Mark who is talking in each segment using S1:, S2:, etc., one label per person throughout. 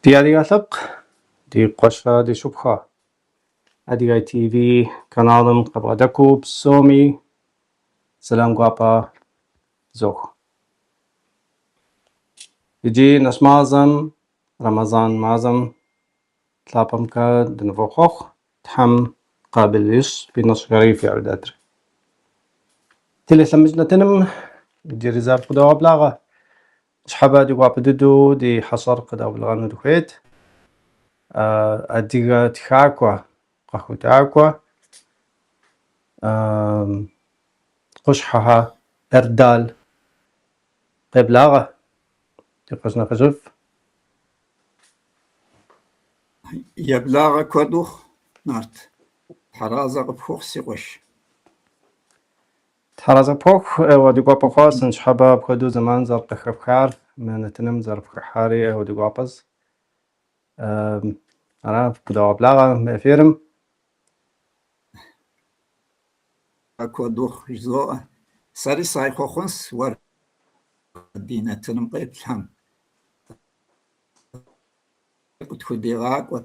S1: Ди адыгэ лъэпкъ, ди къуэшхэ, ди шыпхъухэ, Адыгэ ТВ каналым къыбгъэдэкӏыу псоми сэлам гуапэ фызох. Иджы нэщӏ мазэм, Рэмэзан мазэм лъапӏэмкӏэ дынывохъуэхъу, Тхьэм къабыл ищӏ фи нэщӏхэри фи ӏибадэтри. Телелъэмыж нэтыным иджыри зэ фыкъыдогъэблагъэ. Ныщхьэбэ ди гуапэ дыдэу ди хьэщӏэр къыдгъэблэгъэну дыхуейт. Адыгэ тхакӏуэ, къэхутакӏуэ, Къущхьэхэ Эрдал къеблагъэ, ди къуэш нэхъыжьыфӏ.
S2: Еблагъэ куэд ухъу, Нарт. Тхьэразэ къыпхухъу, си къуэш.
S1: Тхьэразэ къыпхухъу, ӏейуэ ди гуапэ хъуащ, ныщхьэбэ апхуэдэу зэман зэрыкъыхэпхар, мы нэтыным зэрыпхыхьари ӏейуэ ди гуапэщ. Ара, фыкъыдогъэблагъэ мы эфирым.
S2: Куэд ухъу жызоӏэ. Сэри сайхъуэхъунс уэр ди нэтыным къеплъхэм. Къытхудигъакӏуэ,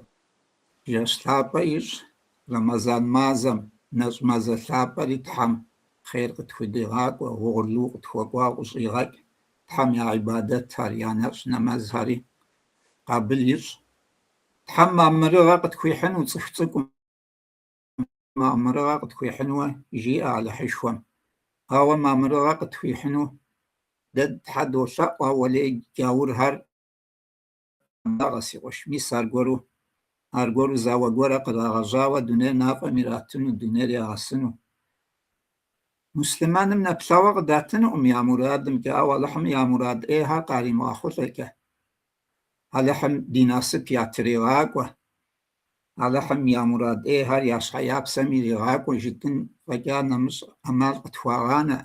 S2: жэщ лъапӏэ ищӏ Рэмэзан мазэм, нэщӏ мазэ лъапӏэри Тхьэм хъер къытхудигъакӏуэ, угъурлу къытхуэкӏуауэ къыщӏигъэкӏ, Тхьэм я ӏибадэтхэр, я нэщӏ нэмэзхэри къабыл ищӏ. Тхьэм мамырыгъэ къытхуихьыну цӏыху цӏыкӏум, мамырыгъэ къытхуихьынуэ жиӏэ Алыхьышхуэм. Ауэ мамырыгъэ къытхуихьыну дэ Тхьэ долъэӏу, ауэ лей джаурхэр Благъэ, си къуэш, мис аргуэру, аргуэру зауэ гуэрэ кърагъэжьауэ дунейр мафӏэм иратыну, дунейр ягъэсыну. Муслъымэным нэплъэгъуэ къыдатынукъым я мурадымкӏэ, ауэ Алыхьым я мурад ӏейхэр къаримыгъэхъулӏэкӏэ. Алыхьым ди насып ятригъакӏуэ, Алыхьым я мурад ӏейхэр я щхьэ я псэм иригъакӏуэ жытӏын фӏэкӏа нэмыщӏ ӏэмал къытхуагъанэ.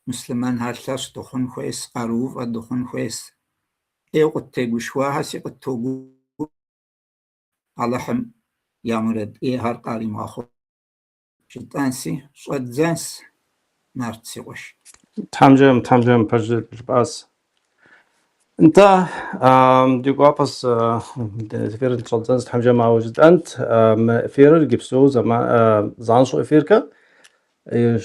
S2: Муслъымэнхэр лъэщ дыхъун хуейс, къарууфӏэ дыхъун хуейс. ӏейуэ къыттегушхуахэси къыттогу Алыхьым я мурад ӏейхэр къаримыгъэхъулӏэ жытӏэнси, щӏэддзэнс, Нарт си къуэш.
S1: Тхьэм жиӏэм, Тхьэм жиӏэм, пэж жыпӏащ. Нтӏэ, ди гуапэщ эфирыр щӏэддзэнс, Тхьэм жиӏэм, ауэ жытӏэнт, мы эфирыр иджыпсту занщӏэу эфиркэ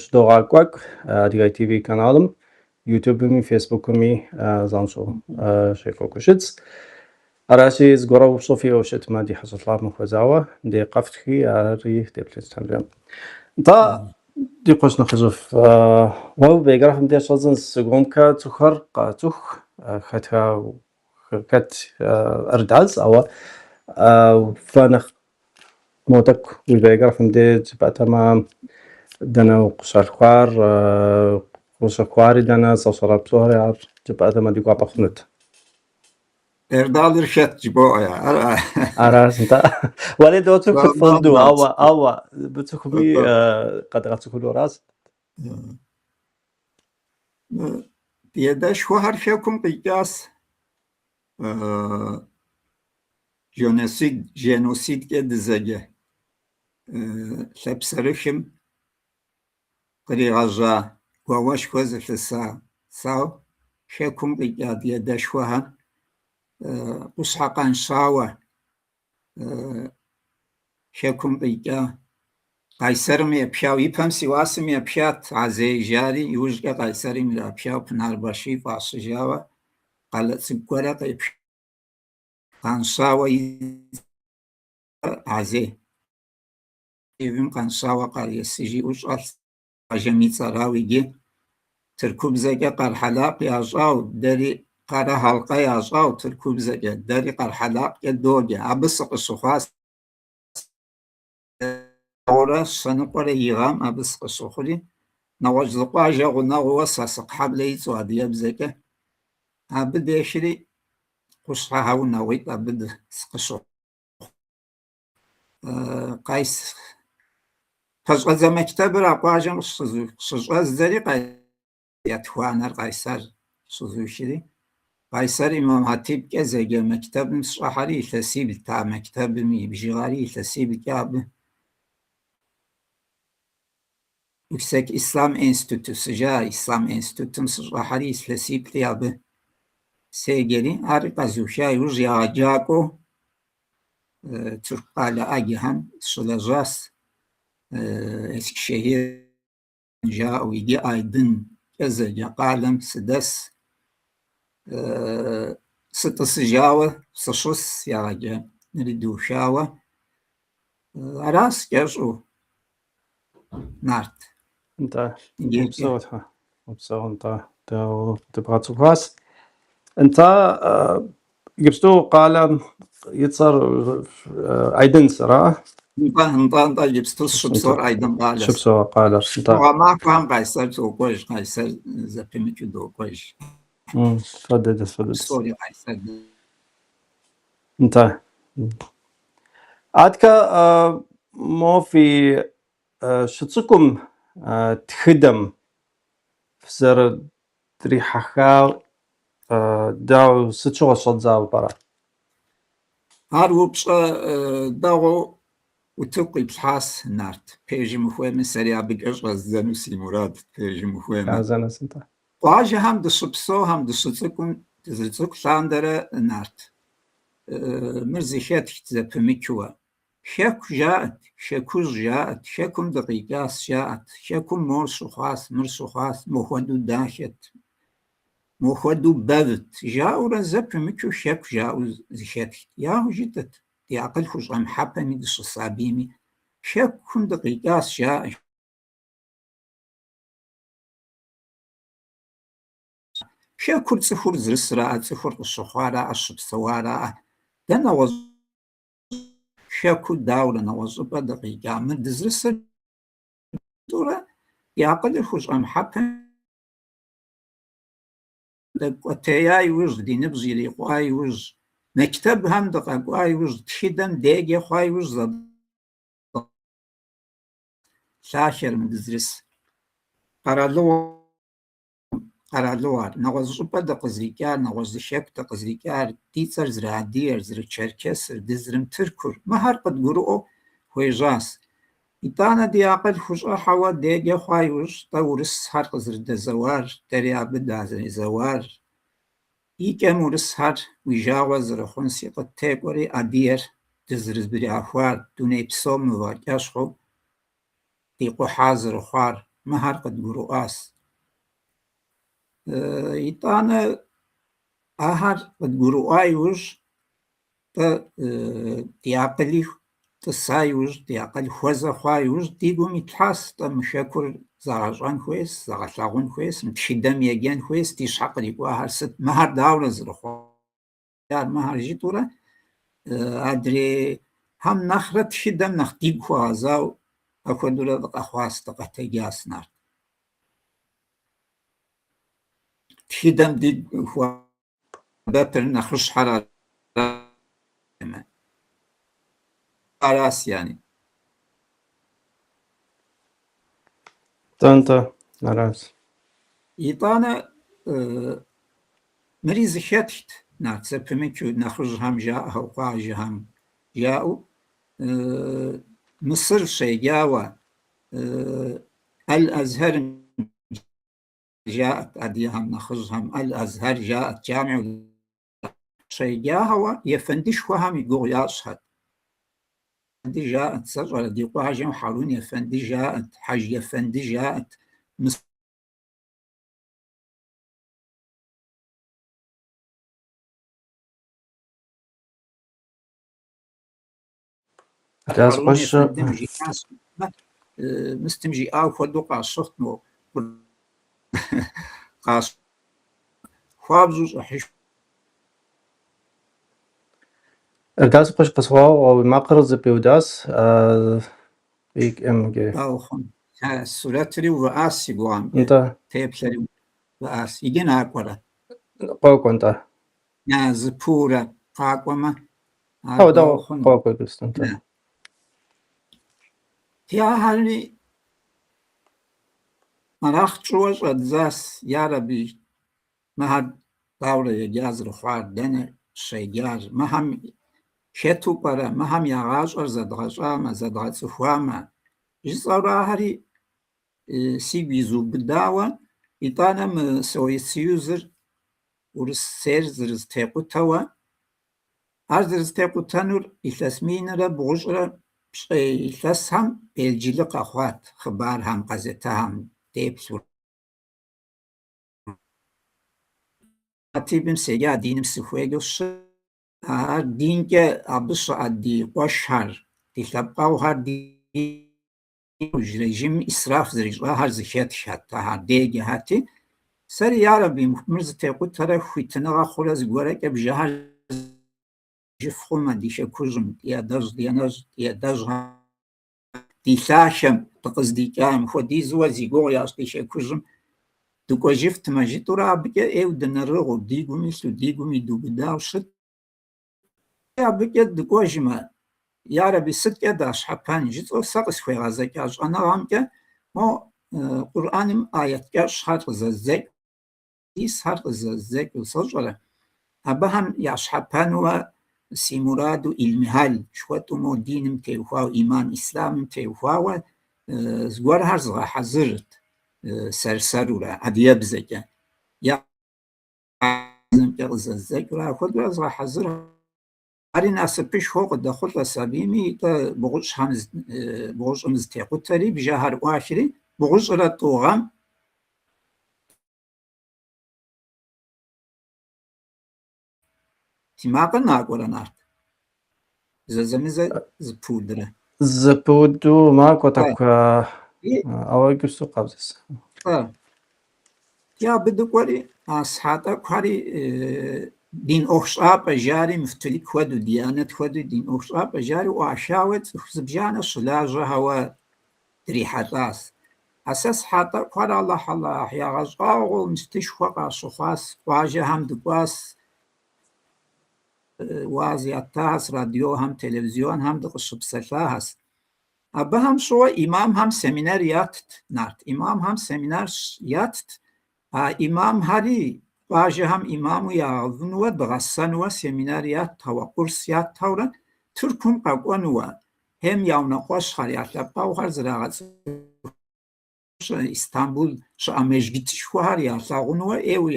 S1: щыдогъэкӏуэкӏ Адыгэ ТВ каналым. Ютубми Фейсбукми занщӏэу щекӏуэкӏыу щытщ. Аращи, зыгуэрэ упщӏэ фиӏэу щытмэ, ди хьэщӏэ лъапӏэм хуэзауэ, дей къэфтхи, ари деплъынщ Тхьэм жиӏэм. Нтӏэ, ди къуэш нэхъыжьыфӏ, уэ уи биографием деж щӏэдзэнс, зыгуэркӏэ цӏыхухэр къацӏыху, хэтхэ хэт Эрдалщ, ауэ фэ нэхъ Мо тӏэкӏу уи биографием деж жыпӏэтэмэ, дэнэ укъыщалъхуар, къыщыхъуари дэнэ, зыщӏэрэ псори ар жыпӏэтэмэ ди гуапэ хъунут.
S2: Эрдалыр хэт жыбоӏэ, ара?
S1: Аращ, нтӏэ. Уэри доцӏыху фӏы дыдэу, ауэ, ауэ мыцӏыхуми къэдгъэцӏыхуну аращ.
S2: Ди адэшхуэхэр хэкум къикӏащ. Женосид, женосидкӏэ дызэджэ лъапсэрыхым къригъэжьа гуауэшхуэ зылъыса сау хэкум къикӏа ди адэшхуэхэр Къущхьэ Къанщауэ хэкум къикӏа Къайсэрым епхау, ипэм Сивасым епхат Азей жари, иужькӏэ Къайсэрым ирапхау Пынарбаши фӏащыжауэ къалэ цӏыкӏу гуэрэ къепха. Къанщауэ и цӏэр Азей. Къанщауэ къарьесы жиӏэу щӏэлъ къуажэм и цӏэрау иджы тыркубзэкӏэ Къархьэлакъ ящӏау, дэри Къарэ Халкъэ ящӏау тыркубзэкӏэ, дэри Къархьэлакъкӏэ доджэ. Абы сыкъыщыхъуащ. Дауэрэ щэныкъуэрэ и гъэм абы сыкъыщыхъури, нэгъуэщӏ зы къуажэ гъунэгъууэ Сасыкъхьэблэ и цӏэу адыгэбзэкӏэ абы дехри Къущхьэхэ унагъуитӏ абы сыкъыщыхъу. Къайс пэщӏэдзэ мэктэбыр а къуажэм щыщӏэздзэри етхуанэр Къайсэр щызухри, Къайсэр Имам Хьэтибкӏэ зэджэ мэктэбым сыщӏыхьэри илъэсиблт а мэктэбым и бжыгъэри илъэсиблкӏэ абы Yüksek İslam Enstitüsü жа Ислам институтым сыщӏыхьэри илъэсиплӏи абы. Седжэри, ари къэзуха иужь егъэджакӏуэу тырку къалэ ӏэджэхэм сыщылэжьащ, Эскишехир жаӏэу иджы Айдынкӏэ зэджэ къалэм сыдэс. Сытӏысыжауэ сыщыс егъэджэнри дыухауэ. Аращ кӏэщӏу, Нарт.
S1: Нтӏэ, упсэу, Тхьэ. Упсэу, нтӏэ, дыбгъэцӏыхуащ. Нтӏэ, иджыпсту къалэм и цӏэр Айдынс, ара?
S2: Нтӏэ, нтӏэ, нтӏэ, иджыпсту сыщыпсэур Айдын къалэщ.
S1: Щыпсэу къалэрщ, нтӏэ.
S2: Гъэмахуэхэм Къайсэр докӏуэж, Къайсэр зэпымычу докӏуэж.
S1: Фӏы дыдэ, фӏы дыдэ.
S2: Псори Къайсэр.
S1: Нтӏэ. Аткӏэ мо фи щыцӏыкӏум тхыдэм фызэрыдрихьэхар дауэ сыт щыгъуэ щӏэдзауэ пӏэрэ?
S2: Ар упщӏэ дэгъуэу утыку къиплъхьащ, Нарт. Пэжым ухуеймэ, сэри абыкӏэ щӏэздзэну си мурадт, пэжым ухуеймэ.
S1: Хъарзынэщ, нтӏэ.
S2: Къуажэхэм дыщыпсэухэм, дыщыцӏыкӏум, дызэрыцӏыкӏу лъандэрэ, Нарт, мыр зэхэтхт зэпымычууэ. Хэку жаӏэт, хэкужь жаӏэт, хэкум дыкъикӏащ жаӏэт, хэкум мор щыхъуащ, мыр щыхъуащ, мохуэдэу дахэт, мохуэдэу бэвт, жаӏэурэ зэпымычу хэку жаӏэу зэхэтхт. Яху жытӏэт, ди акъыл хущӏэмыхьэпэми дыщысабийми, хэкум дыкъикӏащ жаӏэ. Хэкур цӏыхур зэрысыраӏэ, цӏыхур къыщыхъуараӏэ, щыпсэуараӏэ. Дэ нэгъуэщӏ хэку даурэ нэгъуэщӏ щӏыпӏэ дыкъикӏа. Мы дызэрысыр жытӏэурэ ди акъылыр хущӏэмыхьэпэми дэкӏуэтея иужь, ди ныбжь ирикъуа иужь, мэктэбхэм дыкъэкӏуа иужь, тхыдэм деджэ хъуа иужь лъахэр мы дызэрыс къэралыгъуэ къэралыгъуэр, нэгъуэщӏ щӏыпӏэ дыкъызэрикӏар, нэгъуэщӏ зы хэку дыкъызэрикӏар, ди цӏэр зэрыадыгэр, зэрычэркэсыр, дызэрымытыркур, мыхэр къыдгурыӏуэу хуежьащ. Итӏанэ ди акъыл хущӏэхьэуэ деджэ хъуа иужь, тӏэ урысхэр къызэрыдэзэуар, дэри абы дазэрезэуар, икӏэм урысхэр уи жагъуэ зэрыхъунси къыттекӏуэри адыгэр дызэрызэбграхуар, дуней псом мывэкӏэщхъыу дикъухьа зэрыхъуар, мыхэр къыдгурыӏуащ. Итӏанэ ахэр къыдгурыӏуа иужь, тӏэ ди акъыли тӏыса иужь, ди акъыл хуэзэ хъуа иужь ди гум итлъхьащ, тӏэ мы хэкур зэгъэщӏэн хуейщ, зэгъэлъагъун хуейщ, мы тхыдэм еджэн хуейщ, ди щхьэ кърикӏуахэр сыт, мыхэр даурэ зэрыхъуар, мыхэр жытӏэурэ адрейхэм нэхърэ тхыдэм нэхъ дигу хуэгъэзауэ апхуэдэурэ дыкъэхъуащ, дыкъэтэджащ, Нарт. Тхыдэм дигу хуэбэпыр нэхъыщхьэр аращ, яни.
S1: Нтӏэ, нтӏэ, аращ.
S2: Итӏанэ мыри зэхэтхт, Нарт, зэпымычу нэхъыжьхэм жаӏэхэу, къуажэхэм жаӏэу, Мысыр щеджауэ Аль-Азхэрым жаӏэт адыгэхэм нэхъыжьхэм, Аль-Азхэр жаӏэт, джамиу щеджахэуэ ефэндышхуэхэм и гугъу ящӏхэт. Ефэнды жаӏэт, сэ щӏэрэ ди къуажэм Хьэрун ефэнды жаӏэт, Хьэж ефэнды жаӏэт. Хьэрун ефэндым жиӏащ, мыстым жиӏау хуэдэу къащыхъут мо къащ хуабжьу щӏыхьышхуэ.
S1: Эрдас къуэш къысхуэгъэгъу, уи макъыр зэпиудащ. ИКМГ.
S2: Дауэ хъун? Сурэтри увыӏащ си гугъэмкӏэ.
S1: Нтӏэ.
S2: Теплъэри увыӏащ. Иджы накӏуэрэ?
S1: Къокӏуэ, нтӏэ.
S2: На, зыпыурэ къакӏуэмэ, ар
S1: Хьэуэ,
S2: дауэ
S1: дэгъуэ,
S2: хъун?
S1: къокӏуэ иджыпсту, нтӏэ.
S2: На. Ахьэри мэракъ тщӏыуэ щӏэддзащ, ярэби, мыхэр даурэ еджа зэрыхъуар, дэнэ щеджар, мыхэм хэту пӏэрэ, мыхэм я гъащӏэр зэдгъэщӏамэ, зэдгъэцӏыхуамэ, жысӏэурэ ахэри сигу изубыдауэ, итӏанэ мы Совет Союзыр Урысейр зэрызэтекъутэуэ. Ар зэрызэтекъутэнур илъэс минрэ бгъущӏрэ пщӏей илъэсхэм белджылы къэхъуат хъыбархэм, газетхэм деплъу. Хьэтибым седжа, диным сыхуеджэу щы. Ар динкӏэ абы щыӏэ ди къуэшхэр, ди лъэпкъэгъухэр ди режимым исраф зэрищӏахэр зыхэтхэт, ахэр деджэхэти. Сэри ярэби, мыр зэтекъутэрэ хуитыныгъэ хъурэ зыгуэрэкӏэ бжэхэр жыф хъумэ ди хэкужьым, ди адэжь, ди анэжь, ди адэжьхэр, ди лъахэм дыкъыздикӏам хуэдизуэ зи гугъу ящӏ ди хэкужьым дыкӏуэжыфтмэ, жытӏурэ абыкӏэ ӏейуэ дынэрыгъыу, ди гум илъу, ди гум идубыдауэ щыт. Абыкӏэ дыкӏуэжмэ, ярэби, сыткӏэ дащхьэпэн, жысӏэу сэ къысхуегъэзэкӏа щӏэныгъэмкӏэ мо Къурӏэным аят кӏэщӏхэр къызэздзэкӏ, хьэдисхэр къызэздзэкӏыу сощӏэрэ, абыхэм ящхьэпэнуэ си мураду илмихьэл жыхуэтӏэу мо диным теухуауэ, иман ислъамым теухуауэ зыгуэрхэр згъэхьэзырт сэр-сэрурэ адыгэбзэкӏэ. Бзэмкӏэ къызэздзэкӏыурэ апхуэдэурэ згъэхьэзыр. Ари насыпышхуэу къыдэхъулӏэс абыми, итӏэ бгъущӏхэм бгъущӏым зэтекъутэри, бжэхэр ӏуахри, бгъущӏрэ тӏу гъэм. Си макъыр накӏуэрэ, Нарт? Зэзэмызэ зыпыудрэ?
S1: Зэпыуду макӏуэ тӏэкӏу, ауэ иджыпсту къабзэс.
S2: Е абы дыкӏуэри, а схьа тӏэкӏухэри дин ӏуэхущӏапӏэ жари, муфтилик хуэдэу, Диянэт хуэдэу дин ӏуэхущӏапӏэ жари ӏуашауэ цӏыху зыбжанэ щылажьэхэуэ дрихьэлӏащ. А сэ схьа тӏэкӏухэр Алыхь-Алыхь ягъэщӏагъуэу мыстышхуэ къащыхъуащ, къуажэхэм дыкӏуащ, уаз яттахэщ, радиохэм, телевизионхэм дыкъыщыпсэлъахэщ. Абыхэм щыгъуэ имамхэм семинар ятт, Нарт. Имамхэм семинар ятт. А имамхэри къуажэхэм имаму ягъэвынуэ, дгъэсэнуэ семинар яттауэ, курс яттаурэ Тыркум къэкӏуэнуэ, хьэм я унэкъуэщхэр, я лъэпкъэгъухэр зрагъэцӏыху. Истамбул щыӏэ мэжджытышхуэхэр ялъагъунуэ ӏейуэ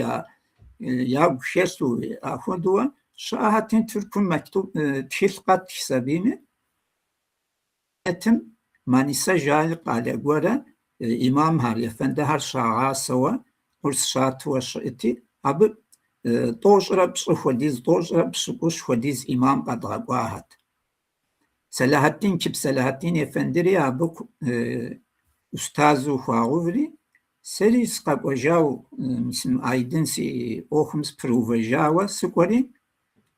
S2: ягу хэлъу ахуэдууэ щыӏэхэти, Тыркум мэктуб тхылъ къэттхщ абыми. Этым Манисэ жари къалэ гуэрэ имамхэр, ефэндыхэр щагъасэуэ, курс щатуэ щыӏэти, абы тӏощӏрэ пщӏы хуэдиз, тӏощӏрэ пщыкӏущ хуэдиз имам къэдгъэкӏуахэт. Сэлахьэддин, Чып Сэлахьэддин ефэндыри абы ӏустазу хуагъэуври, сэри сыкъэкӏуэжау, мис мы Айдын си ӏуэхум сыпэрыувэжауэ сыкӏуэри,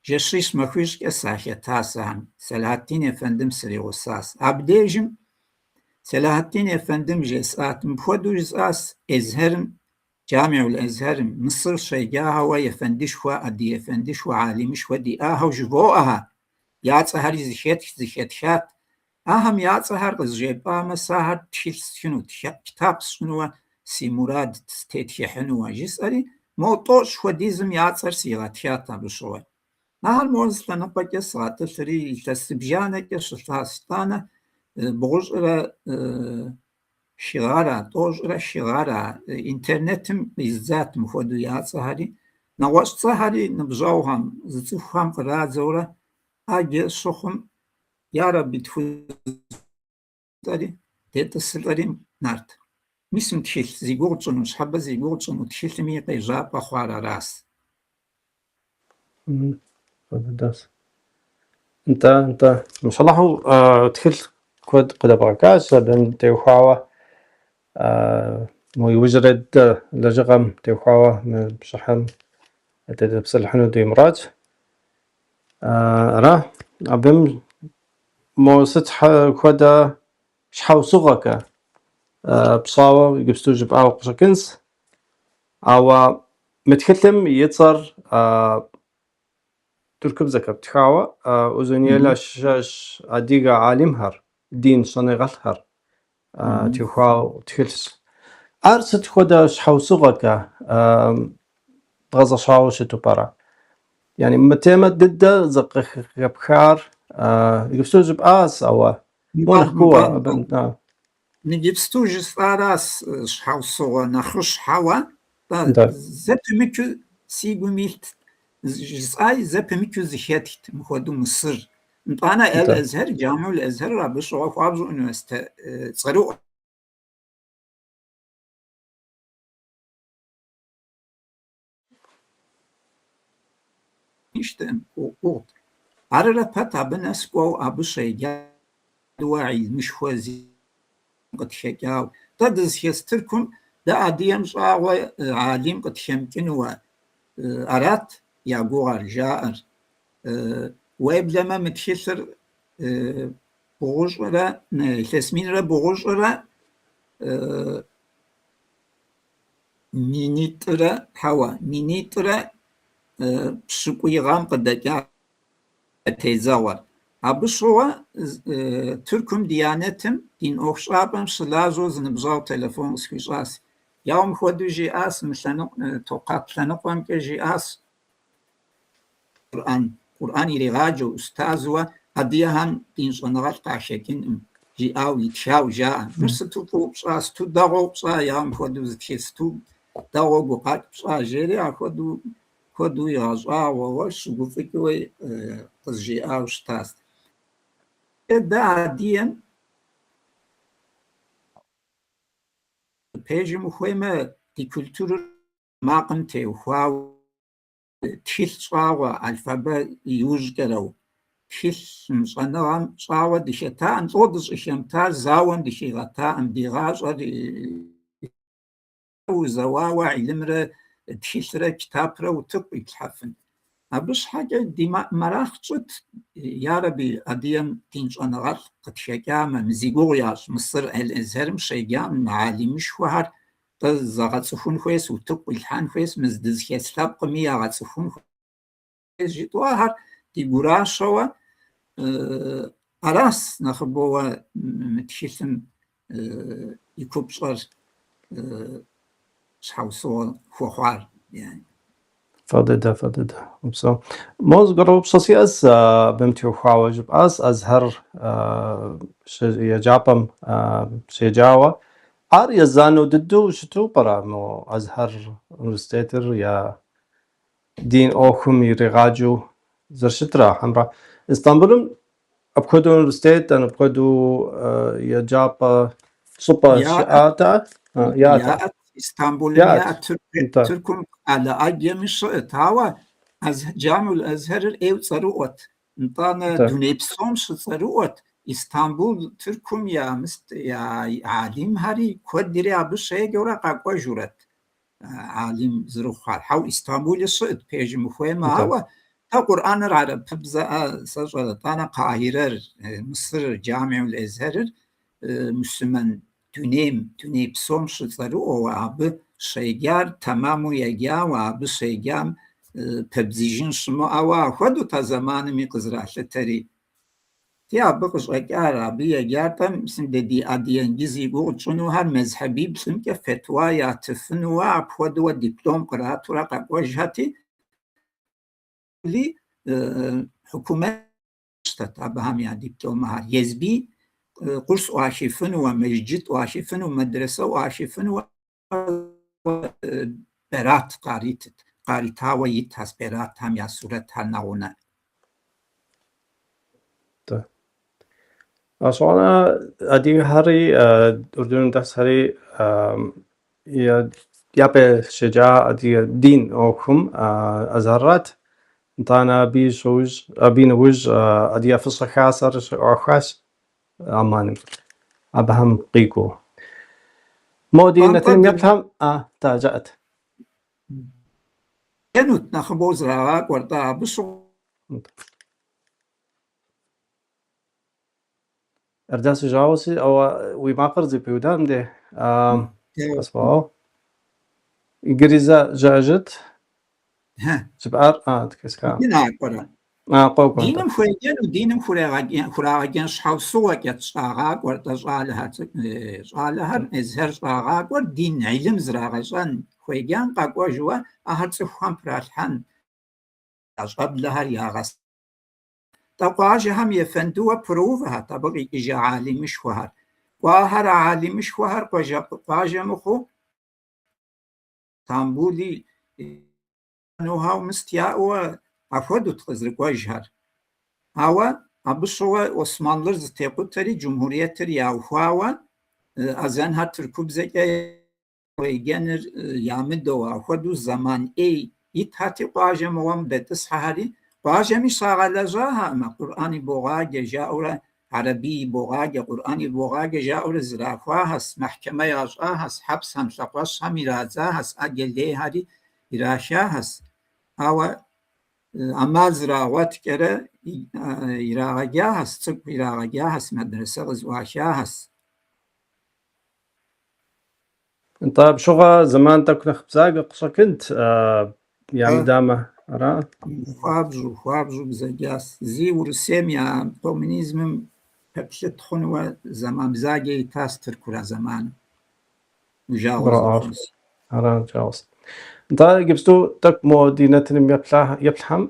S2: жэщищ махуищкӏэ сахэтащ ахэм, Сэлахьэддин ефэндым сригъусащ. Абдежым Сэлахьэддин ефэндым жесӏат, мыпхуэдэу жысӏащ, Эзхьэрым, Джамиул Эзхьэрым, Мысыр щеджахэуэ ефэндышхуэ, адыгэ ефэндышхуэ, алимышхуэ диӏахэу жывоӏэхэ. Я цӏэхэри зыхэтх, зыхэтхат. Ахэм я цӏэхэр къызжепӏамэ, сэ ахэр тхылъ стхыну, китап сщӏынуэ си мурадт, сытетхыхьынуэ, жысӏэри, мо тӏощӏ хуэдизым я цӏэр сигъэтхат абы щыгъуэ. Ахэр мо зы лъэныкъуэкӏэ сгъэтӏылъри, илъэс зыбжанэкӏэ щылъащ. Итӏанэ бгъущӏрэ хы гъэра, тӏощӏрэ хы гъэра интернетым къиздзат мыхуэдэу я цӏэхэри. Нэгъуэщӏ цӏэхэри ныбжьэгъухэм, зыцӏыхухэм кърадзэурэ ӏэджэ щыхъум, ярэби тхузэри, детӏысылӏэри Нарт. Мис мы тхылъ зи гугъу тщӏыну, ныщхьэбэ зи гугъу тщӏыну тхылъым и къежьапӏэ хъуар аращ.
S1: Нтӏэ, нтӏэ. Машаллахьу, тхылъ куэд къыдэбгъэкӏащ абым теухуауэ. Мо иужьрей дыдэ лэжьыгъэм теухуауэ мы пщыхьэм дытепсэлъыхьыну ди мурадщ. Ара, абым мо сыт хуэдэ щхьэусыгъуэкӏэ пщӏауэ иджыпсту жыпӏауэ къыщӏэкӏынщ. Ауэ мы тхылъым и цӏэр тыркубзэкӏэ птхауэ Узуняйла щыщ адыгэ алимхэр, дин щӏэныгъэлӏхэр теухуауэ тхылъщ. Ар сыт хуэдэ щхьэусыгъуэкӏэ бгъэзэщӏауэ щыту пӏэрэ? Яни мы темэ дыдэ зыкъыхэпхар иджыпсту жыпӏащ, ауэ мо нэхъ кууэ абы.
S2: Иджыпсту жысӏаращ щхьэусыгъуэ нэхъыщхьэуэ, зэпымычу Си гум илът, жысӏаи зэпымычу зэхэтхт мыхуэдэу Мысыр. Нтӏанэ Эл-Эзхэр, Джамиул Эзхэр абы щыгъуэ хуабжьу университет цӏэрыӏуэ. Гугъут. Арэрэ пэт абы нэс кӏуэу абы щеджауэ гьилмышхуэ къытхэкӏауэ. Дэ дызыхэс Тыркум дэ адыгэм щӏагъуэ гьалим къытхэмыкӏынуэ арат я гугъэр, жаӏэр. Уеблэмэ мы тхылъыр бгъущӏрэ, илъэс минрэ бгъущӏрэ минитӏрэ, хьэуэ, минитӏрэ пщыкӏуий гъэм къыдэкӏа тедзэгъуэр. Абы щыгъуэ Тыркум Диянетым дин ӏуэхущӏапӏэм щылажьэу зы ныбжьэгъу телефон къысхуищӏащ. Яуэ мыхуэдэу жиӏащ, мы Токат лъэныкъуэмкӏэ жиӏащ, Къурӏэн, Къурӏэн иригъаджэу, ӏустазуэ адыгэхэм дин щӏэныгъэлӏ къахэкӏынкъым, жиӏау, итхау жаӏэ. Мыр сыту фӏыуэ пщӏа, сыту дэгъуэу пщӏа, яуэ мыхуэдэу зы тхылъ, сыту дэгъуэу гукъэкӏ пщӏа, жери ахуэдэу куэду игъэщӏагъуэуэ, щыгуфӏыкӏыуи къызжиӏауэ щытащ. Дэ адыгэм пэжым ухуеймэ, ди культурэр макъым теухуауэ тхылъ щӏагъуэ, алфабэ иужькӏэрэу, тхылъым, щӏэныгъэм щӏагъуэ дыхэтаӏым, лӏо дыщӏыхэмытар зауэм дыхигъэтаӏым, ди гъащӏэр узэуауэ гьилымрэ тхылърэ китапрэ утыку иплъхьэфын. Абы щхьэкӏэ ди мэракъ тщӏыт, ярэби, адыгэм дин щӏэныгъэлӏ къытхэкӏамэ, мы зи гугъу ящӏ Мысыр Аль-Эзхэрым щеджам мы гьалимышхуэхэр Тӏэ зэгъэцӏыхун хуейс, утыку къилъхьэн хуейс, мы дызыхэс лъэпкъми ягъэцӏыхун хуейс жытӏэу ахэр ди гуращэуэ арас нэхъыбэуэ мы тхылъым и купщӏэр щхьэусыгъуэ хуэхъуар.
S1: Фӏы дыдэ, фӏы дыдэ. Упсэу. Мо зыгуэр упщӏэ сиӏэс абым теухуауэ жыпӏас Азхэр еджапӏэм щеджауэ. Ар езанэу дыдэу щыту пӏэрэ мо Азхэр университетыр я дин ӏуэхум иригъаджэу зэрыщытра хьэмрэ? Истамбылым апхуэдэу университет, апхуэдэу еджапӏэ щӏыпӏэ щыӏатэ?
S2: Яӏэт, Истамбулым яӏэт, Тыркум къалэ ӏэджэми щыӏэт, ауэ Джамиул Азхэрыр ӏейуэ цӏэрыӏуэт. Нтӏанэ дуней псом щыцӏэрыӏуэт, Истамбул Тыркум я гьалимхэри куэдри абы щеджэурэ къэкӏуэжурэт гьалим зэрыхъухэр. Хьэу, Истамбули щыӏэт, пэжым ухуеймэ, ауэ Тэ Къурӏэныр арапыбзэӏэ сэ щӏэрэ, тӏанэ Къахирэр, Мысырыр, Джамиул Эзхэрыр муслъымэн дунейм, дуней псом щыцӏэрыӏуэуэ, абы щеджар тэмэму еджауэ, абы щеджам пэбдзыжын щымыӏэуэ ахуэдэут а зэманми къызэралъытэри. Ти абы къыщӏэкӏар, абы еджар-тӏэ, мис дэ ди адыгэ иджы зи гугъу тщӏынухэр мэзхьэбиплӏымкӏэ фетуа ятыфынуэ, апхуэдэуэ диплом къратурэ къэкӏуэжхэти, хьукумэт къищтэт абыхэм я дипломхэр. Езыби къурс ӏуахыфынуэ, мэжджыт ӏуахыфыну, мэдрэсэ ӏуахыфынуэ бэрат къаритыт, къаритауэ итхэщ бэратхэм я сурэтхэр нэгъунэ.
S1: Гъэщӏэгъуэнэ адыгэхэри, Урдуным дэсхэри япэ щеджа адыгэ дин ӏуэхум Азхэррат. Нтӏанэ абы щыужь, абы нэужь Адыгэ Фӏыщӏэ Хасэр щыӏуахащ Амманым. Абыхэм къикӏуэу. Мо ди нэтыным еплъхэм, а, та, жаӏэт.
S2: Енут нэхъыбэу зэрагъакӏуэр-тӏэ абы щыгъуэ.
S1: Эрдас жауэ ауэ уи макъыр зэпиуда мыде. Къэсфӏау. Иджыри зэ жыӏэжыт. Жыпӏар, а, тхэска.
S2: Иджы накӏуэрэ?
S1: А, къокӏуэ.
S2: Диным хуеджэну, диным хурагъэджэн щхьэусыгъуэкӏэт щӏагъакӏуэр-тӏэ щӏалэхэр, щӏалэхэр Эзхэр щӏагъакӏуэр дин гьилым зрагъэщӏэн, хуеджан къэкӏуэжуэ ахэр цӏыхухэм пралъхьэн, я щӏэблэхэр ягъэсэн. Тӏэ къуажэхэм ефэндыуэ пэрыувэхэт абы къикӏыжа гьалимышхуэхэр. Кӏуахэр а гьалимышхуэхэр къуажэ мыхъуу Стамбули. ноу-хау мыст яӏэуэ апхуэдэут къызэрыкӏуэжхэр. Ауэ абы щыгъуэ Османлыр зэтекъутэри Джумхуриетыр яухуауэ азэнхэр тыркубзэкӏэ еджэныр ямыдэу апхуэдэу зэман ӏей итхьэти къуажэ мыгъуэм дэтӏысхьэхэри, къуажэми щагъэлэжьахэкъымэ, Къурӏэн ибогъаджэ жаӏэурэ, Арэби ибогъаджэ, Къурӏэн ибогъаджэ жаӏэурэ зэрахуахэс, мэхькэмэ ящӏахэс, хьэпсхэм, лъэхъуэщхэм ирадзахэс, ӏэджэ лейхэри ирашахэс. Ауэ ӏэмал зэрагъуэткӏэрэ ирагъэджахэс, цӏыкӏу ирагъэджахэс, мэдрэсэ къызэӏуахахэс.
S1: Нтӏэ, абы щыгъуэ зэман тӏэкӏу нэхъ бзаджэ къыщӏэкӏынт ямыдамэ, ара?
S2: Хуабжьу, хуабжьу бзаджащ. Зи Урысейм я коммунизмым пэплъыт хъунуэ зэман бзаджэ итащ Тыркур а зэманым. Уи жагъуэ зэрыхъунщ.
S1: Ара, жагъуэс. Нтӏэ, иджыпсту тӏэкӏу мо ди нэтыным еплъхэм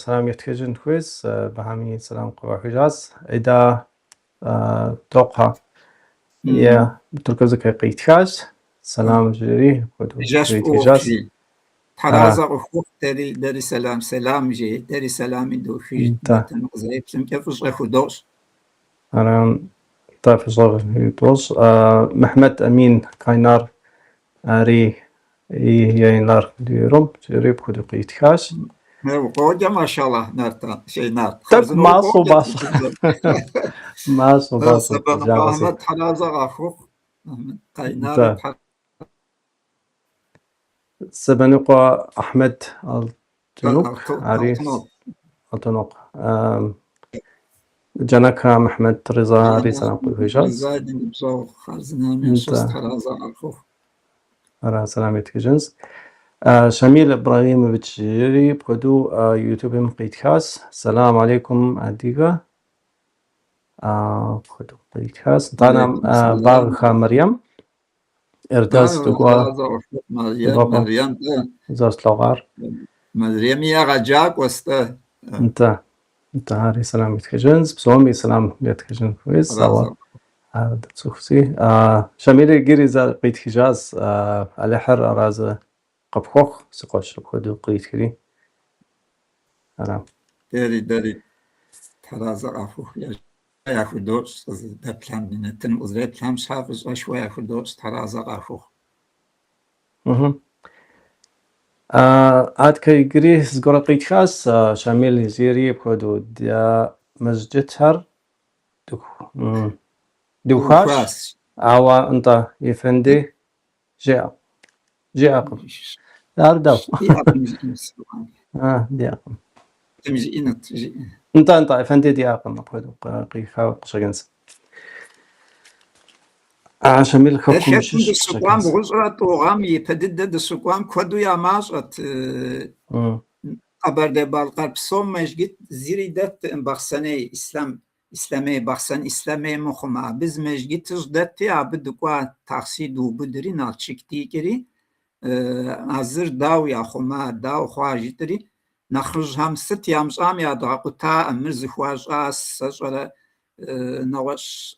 S1: сэлам етхыжын хуейс, абыхэми сэлам къывахыжащ. Эда Токъухьэ е тыркубзэкӏэ къитхащ, сэлам жери, апхуэдэу
S2: Жэщ фӏыуэ
S1: къитхыжащ.
S2: жи. Тхьэразэ къыхухъу, дэри, дэри сэлам, сэлам жи, дэри сэлами дохыж,
S1: Нтӏэ.
S2: нэтыным къызэреплъымкӏэ фӏыщӏэ худощӏ.
S1: Ара, нтӏэ, фӏыщӏэ худощӏ. Мыхьмэт Амин Кайнар ари iyi yayınlar diliyorum. Жери апхуэдэу къитхащ.
S2: Укъоджэ, машаллах, Нарт, шей Нарт.
S1: Тӏэкӏу
S2: Хъарзынэу
S1: мащӏэу
S2: укъоджэ
S1: мащӏэу.
S2: тыркубзэм.
S1: Мащӏэу мащӏэу
S2: Сэбэныкъуэ
S1: жагъуэси.
S2: Ахьмэд тхьэразэ къахухъу. Ахьмэд Кайнари
S1: Нтӏэ.
S2: тхьэ
S1: Сэбэныкъуэ Ахьмэд Алтынук, ари
S2: Алтынок.
S1: Алтынок. Джанака Мыхьмэт Риза ари сэлам къыхуихыжащ.
S2: Риза ди ныбжьэгъу хъарзынэм ящыщ
S1: Нтӏэ.
S2: тхьэразэ къахухъу.
S1: Ара сэлам етхыжынщ. Шамил Ибрагимович жери апхуэдэу Ютубым къитхащ. Сэлам алейкум, адыгэ. Апхуэдэу къитхащ. Нтӏанэ
S2: Алейкум сэлам.
S1: Багъхэ Марием. Эрдэз дыгуа
S2: Тхьэразэ къыхухъу Марием,
S1: дыгуапэ
S2: Марием, тӏэ.
S1: зэрыслъэгъуар.
S2: Мариеми егъэджакӏуэс, тӏэ.
S1: Нтӏэ, нтӏэ, ари сэлам етхыжынщ. Псоми сэлам етхыжын хуейщ, ауэ
S2: Тхьэразэ къыхухъу.
S1: ар дыцӏыхуси. Шамил иджыри зэ къитхыжащ, Алыхьыр аразы къыпхуэхъу, си къуэш, апхуэдэу къритхри. Ара.
S2: Дэри, дэри тхьэразэ къахухъу яхудощӏ къызэрыдэплъам, ди нэтыным къызэреплъам щхьэ фӏыщӏэшхуэ яхудощӏ, тхьэразэ къахухъу.
S1: Аткэ иджыри зыгуэр къитхащ, Шамил жери апхуэдэу дя мэжджытхэр дыухуащ,
S2: Дыухуащ.
S1: ауэ нтӏэ, ефэнди жиӏэкъым. Ар дауэ?
S2: Диӏэкъым жиӏэнут.
S1: Диӏэкъым.
S2: Жиӏэнут, жиӏэ.
S1: Нтӏэ, нтӏэ, ефэнди диӏэкъым апхуэдэу къихауэ къыщӏэкӏынщ. Шамил
S2: Дэ
S1: хэкум
S2: хэкум
S1: щыщ
S2: дыщыкӏуам,
S1: къыщӏэкӏынщ.
S2: 92 гъэм ипэ дыдэ дыщыкӏуам куэду я мащӏэт. Къэбэрдей-Балъкъэр псом мэжджыт зыри дэттэкъым Бахъсэней Ислъам, Ислъэмей, Бахъсэн Ислъэмей мыхъумэ. Абы зы мэжджытыжь дэтти, абы дыкӏуа такси дыубыдри, Налшык дикӏри, а зыр дау яхъума, дау хъуа жытӏэри, нэхъыжьхэм сыт ямыщӏам ядгъэкъутаӏым, мыр зыхуащӏа сэщӏэрэ нэгъуэщӏ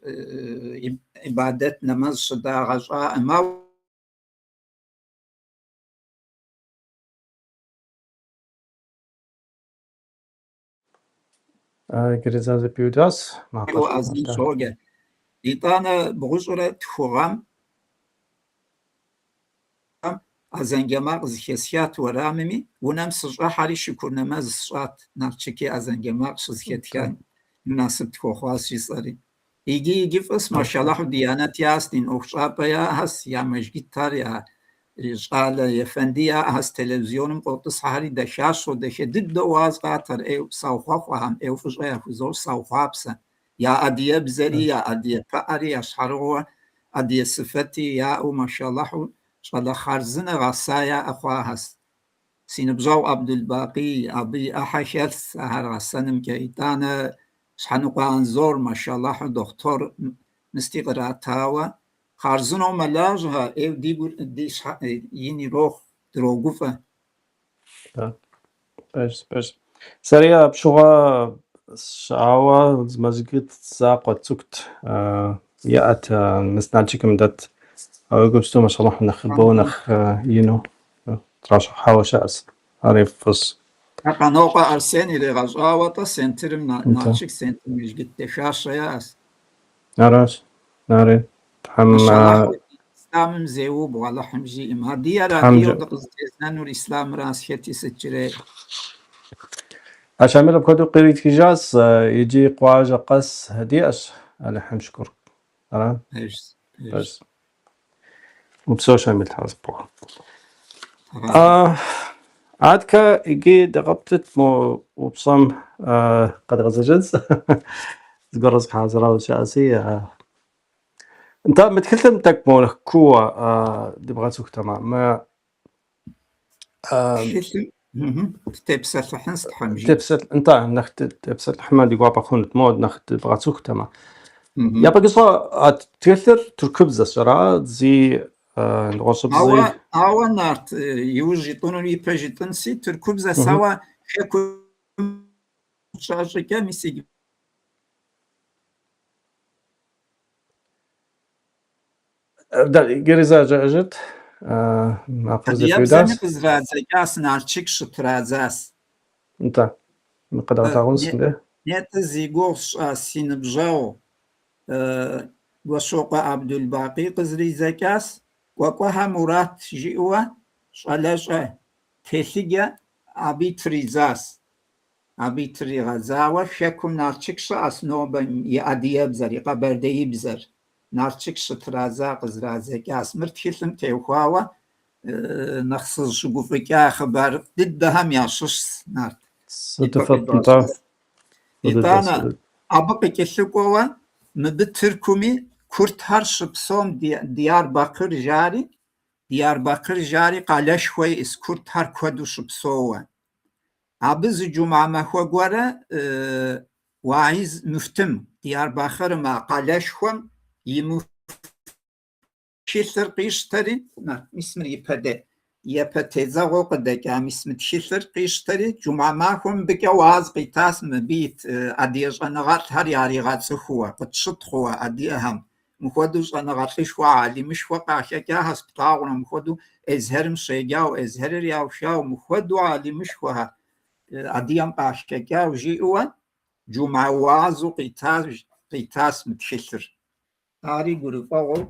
S2: ибадэт нэмэз щыдагъэщӏаӏым. Ауэ
S1: Иджыри зэ зэпиудащ макъыр.
S2: Азэн щоджэ. Итӏанэ 93 гъэм азэнджэ макъ зэхэсхат уэрамыми, унэм сыщӏыхьэри шыкур нэмэз сщӏат, Налшыки азэнджэ макъ щызэхэтхам насып тхуэхъуащ жысӏэри. Иджы иджы фӏыс, машаллахьу, диянэт яӏэс, дин ӏуэхущӏапӏэ яӏэс, я мэжджытхэр, я щӏалэ ефэнди яӏэс, телевизионым къотӏысхьэхэри дахащэу, дахэ дыдэу уаз къатэр, ӏейуэ саухъуэхъуахэм, ӏейуэ фӏыщӏэ яхузощӏ, саухъуапсэ. Я адыгэбзэри, я адыгэ пыӏэри, я щхьэрыгъуэ адыгэ сыфэти яӏэу, машаллахьу, щӏалэ хъарзынэ гъэса яӏэ хъуахэс. Си ныбжьэгъу Абдулбакъий абы и ӏыхьэ хэлъс ахэр гъэсэнымкӏэ. Итӏанэ Щхьэныкъуэ Анзор, машаллахьу, дохутор мысти къратауэ, хъарзынэу мэлажьэхэ, ӏейуэ ди гур, ди щхьэ ин ирохъу, дрогуфӏэ.
S1: Пэжщ, пэжщ. Сэри апщыгъуэ сщыӏауэ зы мэжджыт закъуэ цӏыкӏут иӏэт мис Налшыкым дэт. Ауэ иджыпсту, машаллахь, нэхъыбэу, нэхъ ину тращӏыхьауэ щыӏэщ. Ари фӏыщ.
S2: Къанокъуэ Арсен иригъэщӏауэ-тӏэ центрым, Налшык центр мэжджыт дахащэ яӏэщ.
S1: Аращ. Ари. Тхьэм
S2: Ислъамым зеубгъу, Алыхьым жиӏэм. Адыгэр адыгэу дыкъызытезнэнур ислъамыращ, хэти сыт жреӏэ.
S1: А Щамил апхуэдэу къритхыжащ, иджы къуажэ къэс диӏэщ, Алыхьым шыкур. Ара?
S2: Пэжщ, пэжщ.
S1: Упсэу, Щамил, Тхьэ къыспхуэхъу. Аткэ иджы дыкъэптыт мо упщӏэм къэдгъэзэжынщ. Зыгуэр згъэхьэзырауэ щыӏэси. Нтӏэ, мы тхылъым тӏэкӏу мо нэхъ кууэ дыбгъэцӏыхутэмэ, мы
S2: Тхылъым тепсэлъыхьынщ, Тхьэм жиӏэ.
S1: Нтӏэ, нэхъ тепсэлъыхьмэ ди гуапэ хъунут, мо нэхъ дыбгъэцӏыхутэмэ. Япэ кӏыщӏэ а тхылъыр тыркубзэщ, ара зи нэгъуэщӏыбзи?
S2: Ауэ, Нарт, иужь жытӏэнур ипэ жытӏэнси, тыркубзэщ, ауэ хэкум щӏэщӏыкӏэ, мис иджы.
S1: Иджыри зэ жыӏэжыт, макъыр зэпиудащ.
S2: Адыгэбзэми къызрадзэкӏащ, Налшык щытрадзащ.
S1: Нтӏэ, мы къэдгъэлъагъунщ мыбы.
S2: Нетӏэ зи гугъу сщӏа си ныбжьэгъу Гуэщокъуэ Абдулбакъий къызридзэкӏащ, Кӏуэкӏуэхэ Мурат жиӏэуэ щӏалэщӏэ телъыджэ абы тридзащ. Абы тригъэдзауэ хэкум Налшык щыӏэщ нобэ и адыгэбзэр, и къэбэрдеибзэр. Налшык щытрадза къызрадзэкӏащ. Мыр тхылъым теухуауэ нэхъ сызыщыгуфӏыкӏа хъыбарыфӏ дыдэхэм ящыщщ, Нарт.
S1: Сыту фӏыт, нтӏэ.
S2: Итӏанэ, абы къыкӏэлъыкӏуэуэ мыбы Тыркуми курдхэр щыпсэум Диярбакыр жари, Диярбакыр жари къалэшхуэ иӏэщ курдхэр куэду щыпсэууэ. Абы зы джумгьэ махуэ гуэрэ уаиз муфтым, Диярбакырым а къалэшхуэм и тхылъыр къищтэри, мис мыр ипэ де, япэ тедзэгъуэу къыдэкӏа мис мы тхылъыр къищтэри, джумгьэ махуэм мыбыкӏэ уаз къитащ мыбы ит адыгэ щӏэныгъэлӏхэр яригъэцӏыхууэ, къытщытхъууэ адыгэхэм. Мыхуэдэу щӏэныгъэлӏышхуэ, алимышхуэ къахэкӏахэщ, плъагъурэ, мыхуэдэу Эзхьэрым щеджау, Эзхьэрыр яухау, мыхуэдэу алимышхуэхэр адыгэм къахэкӏау жиӏэуэ джумгьэ уазу къитащ мы тхылъыр. Ари гурыфӏэгъуэу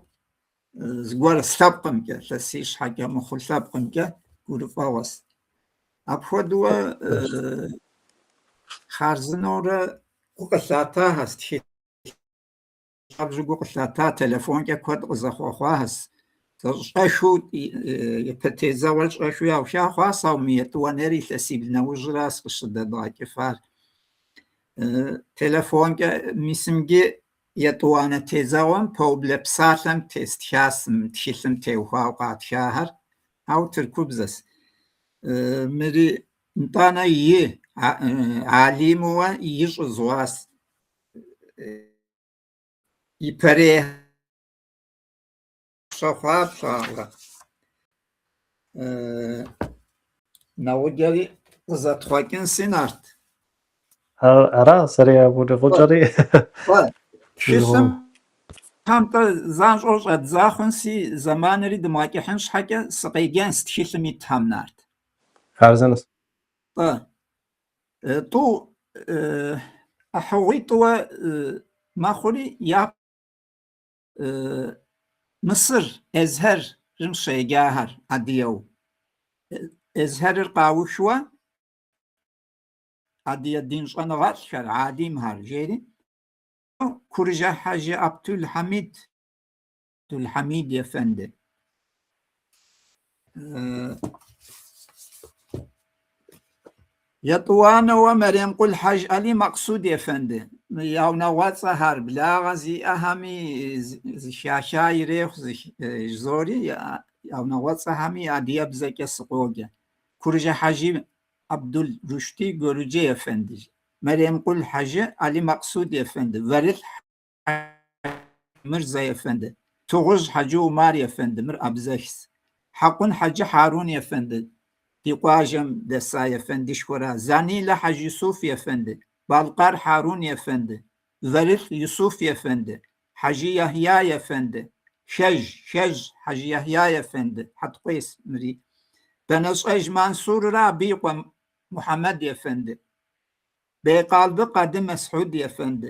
S2: зыгуэр лъэпкъымкӏэ, сэ си щхьэкӏэ мыхъуу лъэпкъымкӏэ гурыфӏэгъуэщ. Апхуэдэуэ хъарзынэурэ гу къылъатахэщ тхылъ. Хуабжьу гу къылъата, телефонкӏэ куэд къызэхъуэхъуахэщ. Щӏэхыу, япэ тедзэгъуэр щӏэхыу яуха хъуащ, ауэ мы етӏуанэр илъэсибл нэужьыращ къыщыдэдгъэкӏыфар. Телефонкӏэ мис мыджы етӏуанэ тедзэгъуэм пэублэ псалъэм тестхащ мы тхылъым теухуауэ къатхахэр, ауэ тыркубзэщ. Мыри нтӏанэ и алимуэ и щӏызгъуащ. Ипэрей щэхъуа плъагъурэ. Нэгъуджэри къызэтхъуэкӏынси, Нарт.
S1: Ара, сэри апхуэдэ гъуджэри.
S2: Тхылъым тӏэ занщӏэу щӏэддза хъунси, зэманри дымыгъэкӏыхьын щхьэкӏэ сыкъеджэнщ тхылъым итхэм, Нарт.
S1: Хъарзынэщ.
S2: Тӏэ, тӏу ӏыхьэгъуитӏуэ мэхъури, я Мысыр Эзхьэрым щеджахэр адыгэу. Эзхьэрыр къаухуэ адыгэ дин щӏэныгъэлӏхэр, алимхэр, жери. Куржы Хьэжы Абдул-Хьэмид, Абдул-Хьэмид ефэнды. Етӏуанэуэ Мэремкъул Хьэж Али Макъсуд ефэнды. Мы я унагъуэцӏэхэр благъэ зиӏэхэми зыхаха ирехъу жызори, я унагъуэцӏэхэми адыгэбзэкӏэ сыкъоджэ. Куржы Хьэжы Абдул Рушди Гёрюджэ ефэнды. Мэремкъул Хьэжы Али Макъсуд ефэнды. Вэрылӏ Мырзэ ефэнды. Тыгъужь Хьэджы Умар ефэнды, мыр абзэхщ. Хьэкъун Хьэджы Хьарун ефэнды, ди къуажэм дэса ефэндышхуэра. Занилэ Хьэжы Юсуф ефэнды, Балкъэр Хьарун ефэнды, Вэрылӏ Юсуф ефэнды, Хьэжы Яхья ефэнды, Хэжь, Хэжь Хьэжы Яхья ефэнды, Хьэткъуейщ мыри. Бэнэщӏэж Мансуррэ абы и къуэ Мухьэмэд ефэнды, Бейкъалды Къады Мэсхьуд ефэнды,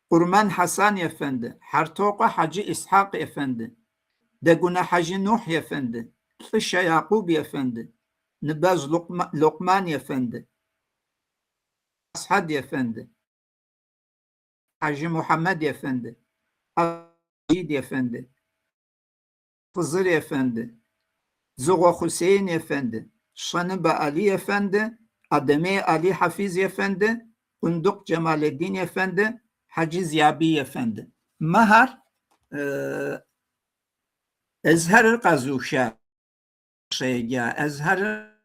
S2: Къурмэн Хьэсан ефэнды, Хьэртокъуэ Хьэджы Исхьэкъ ефэнды, Дэгунэ Хьэжы Нухь ефэнды, Лӏышэ Якъуб ефэнды, Ныбэжь Лукъман ефэнды, Асхьэд ефэнды, Хьэжы Мухьэмэд ефэнды, Мэжид ефэнды, Хъызыр ефэнды, Дзыгъуэ Хъусейн ефэнды, Щэныбэ Али ефэнды, Адэмей Али Хьэфиз ефэнды, Къундыкъу Джэмалэдин ефэнды, Хьэджы Зиябий ефэнды. Мыхэр Эзхьэрыр къэзуха щеджа Эзхьэрыр.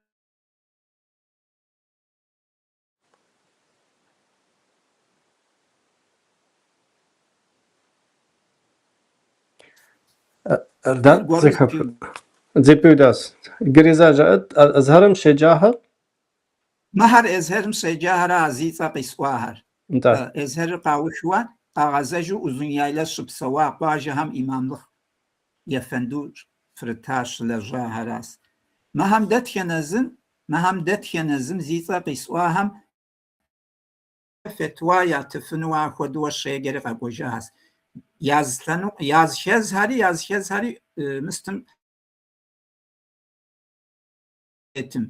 S1: Зэпиудащ. Иджыри зэ жыӏэт, Эзхьэрым щеджахэр?
S2: Мыхэр Эзхьэрым щеджахэра зи цӏэ къисӏуахэр.
S1: Нтӏэ.
S2: Эзхьэрыр къаухыуэ къагъэзэжу Узун-Яйлэ щыпсэуа къуажэхэм имамлыкъ ефэнду фрыта щылэжьахэращ. Мыхэм дэтхэнэ зым, мыхэм дэтхэнэ зым зи цӏэ къисӏуахэм фетуа ятыфыну ахуэдууэ щеджэри къэкӏуэжащ. Яз лъэныкъу, язхэзхэри, язхэзхэри мыстым тетым.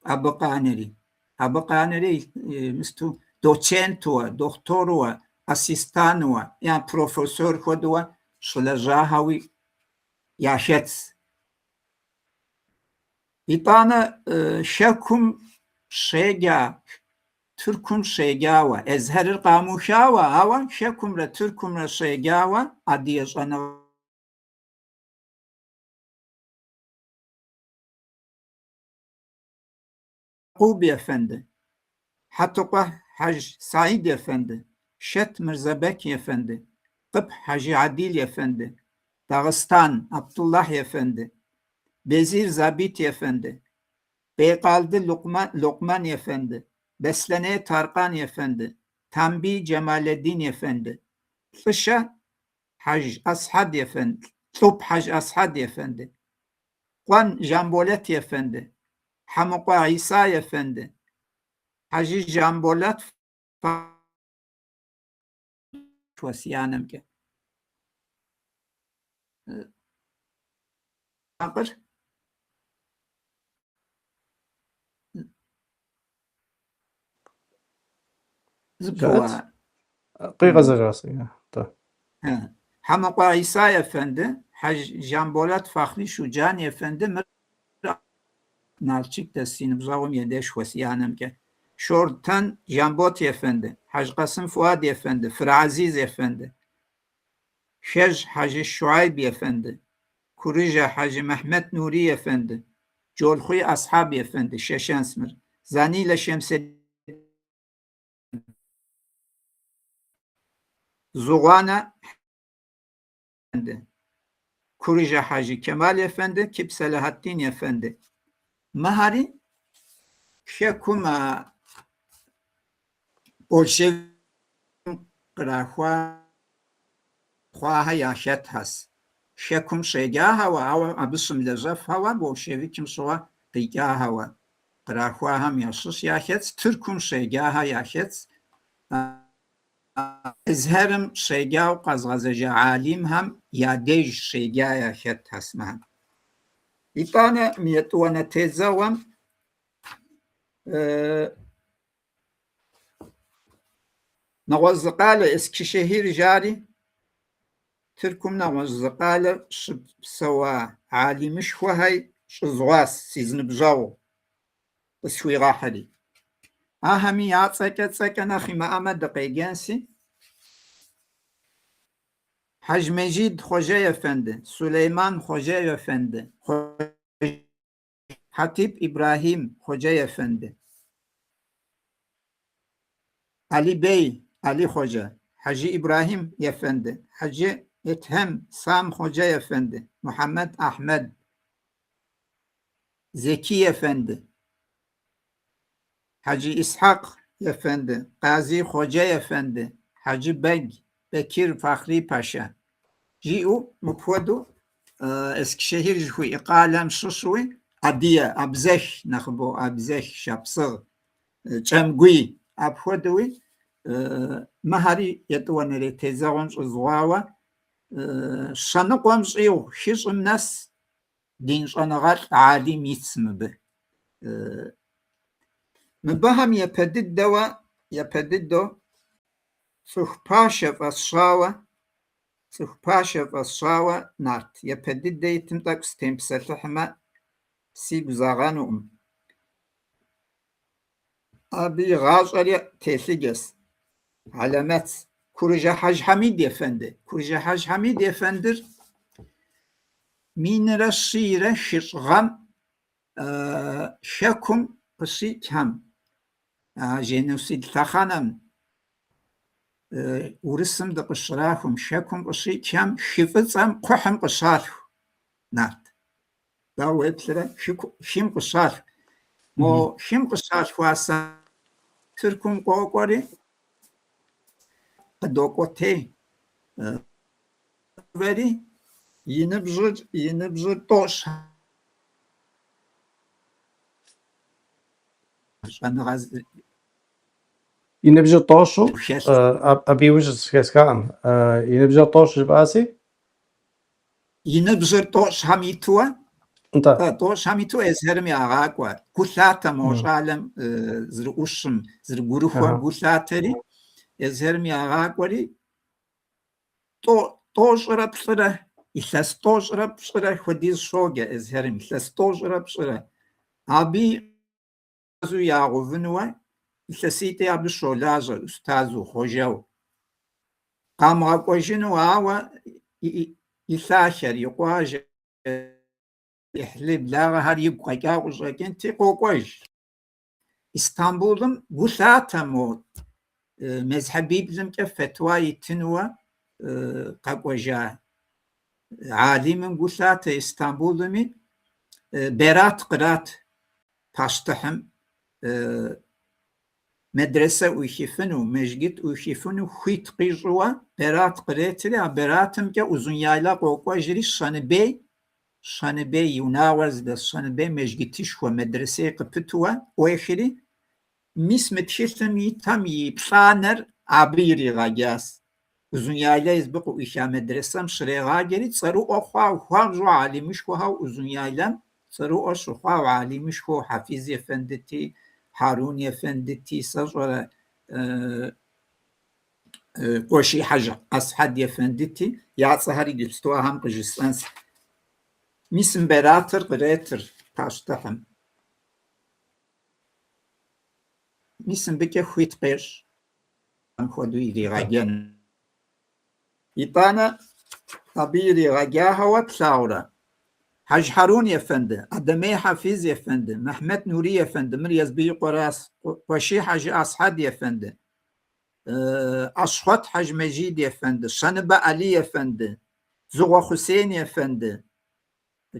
S2: Абы къанэри. Абы къанэри мысту доцентуэ, дохторуэ, ассистануэ, я профессор хуэдууэ щылэжьахэуи яхэтщ. Итӏанэ хэкум щеджа, Тыркум щеджауэ, Эзхьэрыр къамыухауэ, ауэ хэкумрэ Тыркумрэ щеджауэ адыгэ щӏэныгъэ. Якъуб ефэнды, Хьэтыкъуэ Хьэж Саид ефэнды, Шэт Мырзэбэч ефэнды, Къып Хьэжы Адил ефэнды, Дагъыстан Абдуллахь ефэнды, Безир Забит ефэнды, Бейкъалды Лукъмэн ефэнды, Беслъэней Таркъан ефэнды, Тамбий Джэмалэдин ефэнды, Лӏышэ Хьэж Асхьэд ефэнды, Лӏуп Хьэж Асхьэд ефэнды, Къуэн Жамболэт ефэнды, Хьэмыкъуэ Иса ефэнды, Хьэжы Жамболэт си анэмкӏэ. Макъыр? Зыпыуа.
S1: Къигъэзэжащ.
S2: Хьэмыкъуэ Иса ефэнды, Хьэж Жамболэт Фахъри Шуджан ефэнды мыр Налчык дэс си ныбжьэгъум и адэшхуэ си анэмкӏэ. Шортэн Жамбот ефэнды, Хьэжкъэсым Фуад ефэнды, Фырэ Азиз ефэнды, Хэжь Хьэжы Шуайб ефэнды, Курыжэ Хьэжы Мехмет Нури ефэнды, Джолхъуи Асхьаб ефэнды, шэшэнс мыр, Занилэ Шемседин, Зугъуанэ ефэнды, Курыжэ Хьэжы Кемал ефэнды, Кип Сэлэхьэддин ефэнды. Мыхэри хэкум а большевикым кърахуа хъуахэ яхэтхэс. Хэкум щеджахэуэ, ауэ абы щымылэжьэфхэуэ, большевикым щыгъуэ къикӏахэуэ кърахуахэм ящыщ яхэтс, Тыркум щеджахэ яхэтс. Эзхьэрым щеджауэ къэзгъэзэжа алимхэм я деж щеджа яхэтхэс мыхэм. Итӏанэ мы етӏуанэ тедзэгъуэм нэгъуэщӏ зы къалэ Эскишехир жари, Тыркум нэгъуэщӏ зы къалэ щыпсэуа алимышхуэхэр щӏызгъуащ си зы ныбжьэгъу къысхуигъэхьри. Ахэми я цӏэкӏэ цӏэкӏэ нэхъ имыӏэмэ дыкъеджэнси. Хьэж Мэжид Хъуэжэ ефэнды, Сулейман Хъуэжэ ефэнды, Хьэтип Ибрахьим Хъуэжэ ефэнды, Али Бей Али Хъуэжэ, Хьэжы Ибрахьим ефэнды, Хьэжы Этхем Сам Хъуэжэ ефэнды, Мухьэмэд Ахьмэд Зеки ефэнды, Хьэжы Исхьэкъ ефэнды, Къазий Хъуэжэ ефэнды, Хьэжы Бэг Бекир Фахъри Пашэ. Жиӏэу мыпхуэдэу Эскишехир жыхуиӏэ къалэм щыщуи Адыгэ, абзэх, нэхъыбэу абзэх, шапсыгъ, кӏэмгуй, апхуэдэуи мыхэри етӏуанэрей тедзэгъуэм щӏызгъуауэ щэныкъуэм щӏигъу хыщӏым нэс дин щӏэныгъэлӏ алим итс мыбы. Мыбыхэм япэ дыдэуэ, япэ дыдэу цӏыху пашэ фӏэсщауэ, цӏыху пашэ фӏэсщауэ нарт япэ дыдэ итым тӏэкӏу сытемыпсэлъыхьмэ, сигу зэгъэнукъым. Абы и гъащӏэри телъыджэс, хьэлэмэтс. Куржы Хьэж Хьэмид ефэнды. Куржы Хьэж Хьэмид ефэндыр минрэ щийрэ хыщӏ гъэм хэкум къыщикӏхэм, а женосид лъэхъэнэм урысым дыкъыщрахум, хэкум къыщикӏхэм хы Фӏыцӏэм кхъухьым къыщалъху нарт. Дауэ уеплърэ, хым къыщалъху. Мо хым къыщалъхуа Тыркум къокӏуэри къыдокӏуэтей. И ныбжьыр тӏощӏ щӏэныгъэ
S1: И ныбжьыр тӏощӏу,
S2: хэлъ.
S1: Абы иужь зэхэсхакъым. И ныбжьыр тӏощӏ жыпӏаси?
S2: И ныбжьыр тӏощӏхэм итуэ,
S1: Нтӏэ.
S2: тӏощӏхэм иту Эзхьэрым ягъакӏуэ. Гу лъатэ мо щӏалэм зэрыӏущым, зэрыгурыхуэм гу лъатэри, Эзхьэрым ягъакӏуэри, тӏощӏрэ плӏырэ, илъэс тӏощӏрэ пщӏырэ хуэдиз щоджэ Эзхьэрым, илъэс тӏощӏрэ пщӏырэ. Абы ягъэувынуэ илъэситӏи абы щолажьэ ӏустазу, хъуэжэу. Къамыгъэкӏуэжыну, ауэ и лъахэр, и къуажэр, ӏыхьлы благъэхэр игу къэкӏауэ къыщӏэкӏынти, къокӏуэж. Истамбулым гу лъатэ мо мезхьэбиблымкӏэ фэтуа итынуэ къэкӏуэжа алимым гу лъатэ Истамбулыми берат кърат пащтыхьым медресэ ӏуихыфыну, мэжджыт ӏуихыфыну хуит къищӏыуэ берат къретри, а бератымкӏэ Узун-Яйла къокӏуэжри Щэныбей, Щэныбей и унагъуэр зыдэс Щэныбей мэжджытышхуэ медресей къыпытуэ ӏуехри, мис мы тхылъым итхэм и плӏанэр абы иригъэджащ. Узун-Яйла езбы къыӏуиха медресэм щрегъаджэри цӏэрыӏуэ хъуауэ, хуабжьу алимышхуэхэу Узун-Яйлэм цӏэрыӏуэ щыхъуауэ, алимышхуэу Хьэфиз ефэндыти, Хьэрун ефэндыти, сэ щӏэрэ Къуэший Хьэж Асхьэд ефэндыти, я цӏэхэр иджыпсту ахэм къыжысӏэнс. Мис мы бератыр къретыр пащтыхьым. Мис мыбыкӏэ хуит къещӏ. Хуэдэу иригъэджэн. Итӏанэ абы иригъэджахэуэ плъагъурэ? Хьэж Хьэрун ефэнды, Адэмей Хьэфиз ефэнды, Мехьмэт Нури ефэнды, мыр езбы и къуэрас, Къуэший Хьэжы Асхьэд ефэнды, Ащхъуэт Хьэж Мэжид ефэнды, Щэныбэ Али ефэнды, Дзыгъуэ Хъусейн ефэнды,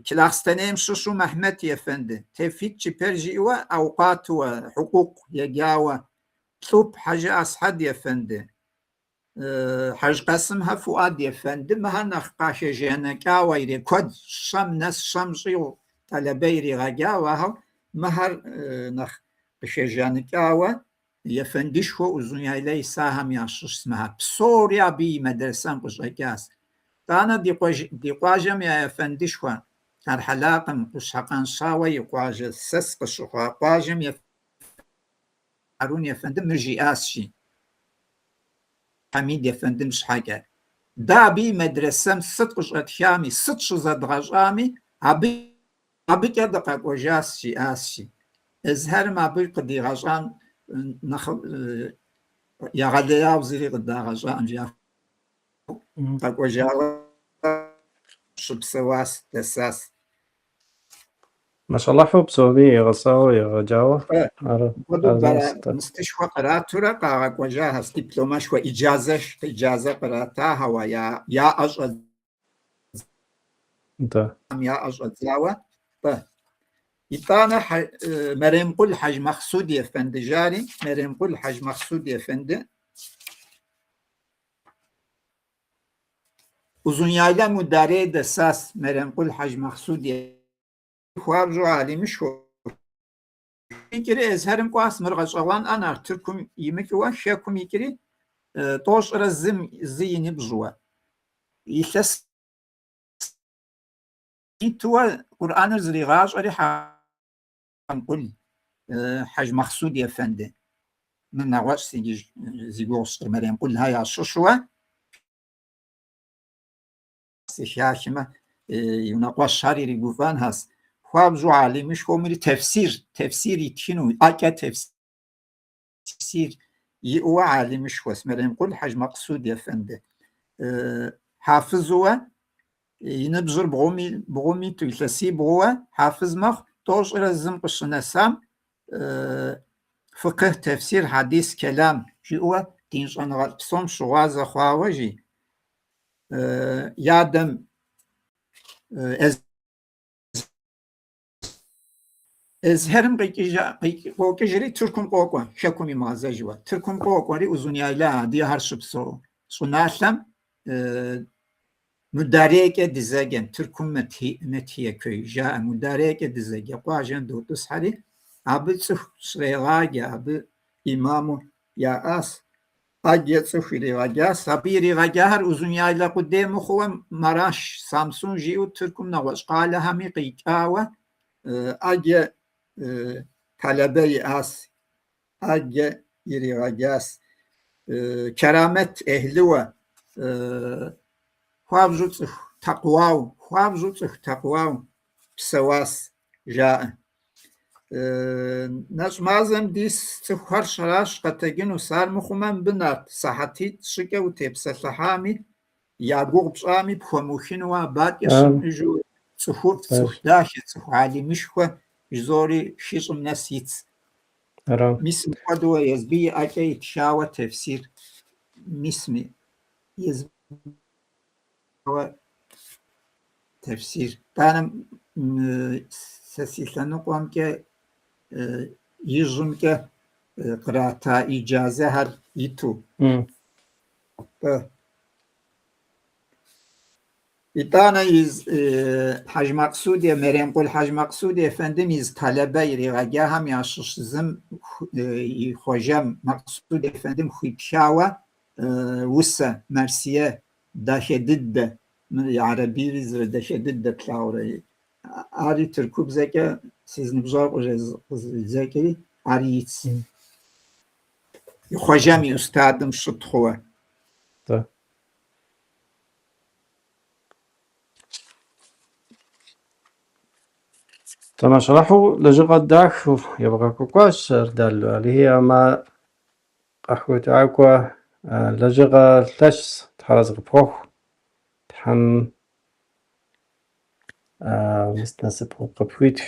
S2: Чылахъстэнейм щыщу Мехьмэт ефэнды, Тевфик Чипер жиӏэуэ аукъатуэ, хьукъукъу еджауэ, Лӏуп Хьэжы Асхьэд ефэнды, Хьэжкъасымхэ Фуӏад ефэнды, мыхэр нэхъ къахэжаныкӏауэ ире куэд, щэм нэс, щэм щӏигъу тӏалэбэ иригъэджауэ, ахэр мыхэр нэхъ къыхэжаныкӏауэ ефэндышхуэ Узун-Яйлэ исахэм ящыщщ мыхэр. Псори абы и мэдрэсэм къыщӏэкӏащ. Тӏанэ ди къуажэм я ефэндышхуэ Архьэлакъым Къущхьэ Къанщауэ и къуажэ, сэ сыкъыщыхъуа къуажэм Хьэрун ефэндым мыр жиӏащ, жи, Хьэмид ефэндым щхьэкӏэ. Дэ абы и мэдрэсэм сыт къыщӏэтхами, сыт щызэдгъэщӏами, абы абыкӏэ дыкъэкӏуэжащ, жиӏащ, жи. Эзхьэрым абы къыдигъэщӏам нэхъ егъэлеяуэ зыри къыдагъэщӏакъым, жиӏащ. Къэкӏуэжауэ щыпсэуащ, дэсащ.
S1: Машаллахьу псоми егъэсауэ, егъэджауэ.
S2: Апхуэдэу мыстышхуэ къратурэ къагъэкӏуэжахэщ, дипломэшхуэ, иджазэ къратахэуэ, я ӏэ я ӏэ щӏэдзауэ. Итӏанэ Мэремкъул Хьэж Мэхъсуд ефэнды жари, Мэремкъул Хьэж Мэхъсуд ефэнды Узун-Яйлэ Мударей дэсащ Мэремкъул Хьэж Мэхъсуд. Хуабжьу алимышхуэ. Икӏри Эзхьэрым кӏуащ, мыр гъэщӏэгъуэнӏэ, нарт Тыркум имыкӏыуэ, хэкум икӏри тӏощӏрэ зым зы и ныбжьуэ. Илъэс итуэ Къурӏэныр зригъащӏэри Хьэмкъул Хьэж Мэхъсуд ефэнды. Мыр нэгъуэщӏ зи гугъу сщӏыр Мэремкъулхэ ящыщуэ. Сыхахмэ, и унэкъуэщхэр иригуфӏэнхэс. Хуабжьу алимышхуэу мыри тефсир, тефсир итхыну, ӏэкӏэ тефсир иӏэуэ алимышхуэс Мэремкъул Хьэж Мэкъсуд ефэнды. Хьафызуэ и ныбжьыр бгъум иту, илъэсибгъууэ хьафыз мэхъу, тӏощӏрэ зым къыщынэсам фыкъых, тефсир, хьэдис, кэлам жиӏэуэ дин щӏэныгъэлӏ псом щыгъуазэ хъуауэ жи. И адэм Эзхьэрым къокӏыжри Тыркум къокӏуэ, хэкум имыгъэзэжуэ. Тыркум къокӏуэри Узуняйла адыгэхэр щыпсэу щӏыналъэм Мударейкӏэ дызэджэм, Тыркум Метхиекёй жаӏэ, Мударейкӏэ дызэджэ къуажэм дотӏысхьэри, абы цӏыху щрегъаджэ, абы имаму яӏащ. ӏэджэ цӏыху иригъэджащ. Абы иригъэджахэр Узуняйлэ къудей мыхъууэ Мараш, Самсун жиӏэу Тыркум нэгъуэщӏ къалэхэми къикӏауэ ӏэджэ талэбэ иӏащ, ӏэджэ иригъэджащ. Кэрамэт ӏехьлыуэ, хуабжьу цӏыху тэкъуау, хуабжьу цӏыху тэкъуау псэуащ, жаӏэ. Нэщӏ мазэм дис цӏыхухэр щэращ къэтэджынущ, ар мыхъумэ мыбы нарт сыхьэтитӏ-щыкӏэ утепсэлъыхьами, я гугъу пщӏами пхуэмыухынуэ абакӏэ щымыӏэжу цӏыхуфӏ, цӏыху дахэ, цӏыху алимышхуэ жызори хыщӏым нэс итщ. Мис мыпхуэдэу езбы и ӏэкӏэ итхауэ тефсир, мис мы езбы тефсир. Итӏанэ сэ си лъэныкъуэмкӏэ ижьымкӏэ кърата иджазэхэр иту. Итӏанэ Хьэж Мэкъсуд, Мэремкъул Хьэж Мэкъсуд ефэндым и зы талэбэ иригъэджахэм ящыщ зым и хъуэжэм Мэкъсуд ефэндым хуитхауэ усэ, мэрсие дахэ дыдэ. Мыр арабийри зэрыдахэ дыдэ плъагъурэ. Ари тыркубзэкӏэ си зы ныбжьэгъу къызэридзэкӏри, ари итщ. И хъуэжэм и устадым щытхъууэ.
S1: Тэмащэрыхьу лэжьыгъэ дахэу ебгъэкӏуэкӏуащ, Эрдал. Алыхьи амэ къэхутакӏуэ лэжьыгъэ лъэщщ, Тхьэразэ къыпхуэхъу. Тхьэм мис насып къыпхуитх.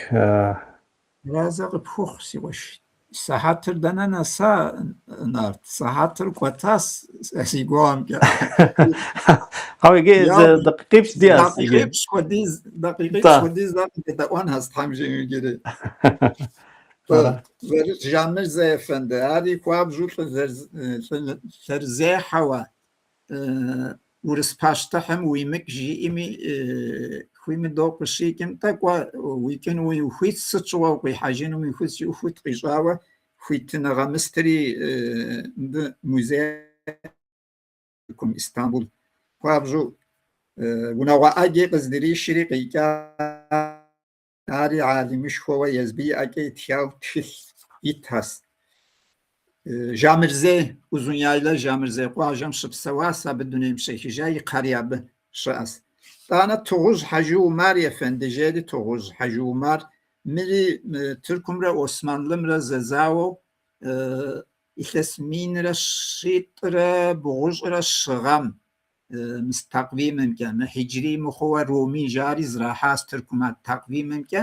S2: Разэ къыпхухъу, си къуэш. Сыхьэтыр дэнэ нэса, Нарт? Сыхьэтыр кӏуэтащ си гугъэмкӏэ.
S1: Хьэуэ, иджы зы дакъикъипщӏ диӏэщ иджы.
S2: Дакъикъипщӏ хуэдиз, дакъикъипщӏ хуэдиз дэ къыдэдэӏуэнхэщ, Тхьэм жиӏэм иджыри. Вэрылӏ Жамырзэ ефэнды, ари хуабжьу лӏы лъэрызехьэуэ, урыс пащтыхьым уимыкӏ жиӏэми, хуимыдэу къыщикӏым, тӏэ кӏуэ уикӏынуи ухуит, сыт щыгъуэ укъихьэжынуми ухуит, жиӏэу хуит къищӏауэ, хуитыныгъэ мыстри мыбы музейм Истамбул хуабжьу унагъуэ ӏэджи къыздришри къикӏа. Ари алимышхуэуэ езбы и ӏэкӏэ итхауэ тхылъ итхэщ. Жамырзей, Узуняйлэ Жамырзей къуажэм щыпсэуащ, абы дунейм щехыжа и кхъэри абы щыӏэщ. Тӏанэ Тыгъужь Хьэжы Умар ефэнды жери Тыгъужь Хьэжы Умар мыри Тыркумрэ Османлымрэ зэзауэу илъэс минрэ щитӏрэ бгъущӏрэ щы гъэм мис такъвимымкӏэ, мы хьиджри мыхъууэ руми жари зрахьащ Тыркум а такъвимымкӏэ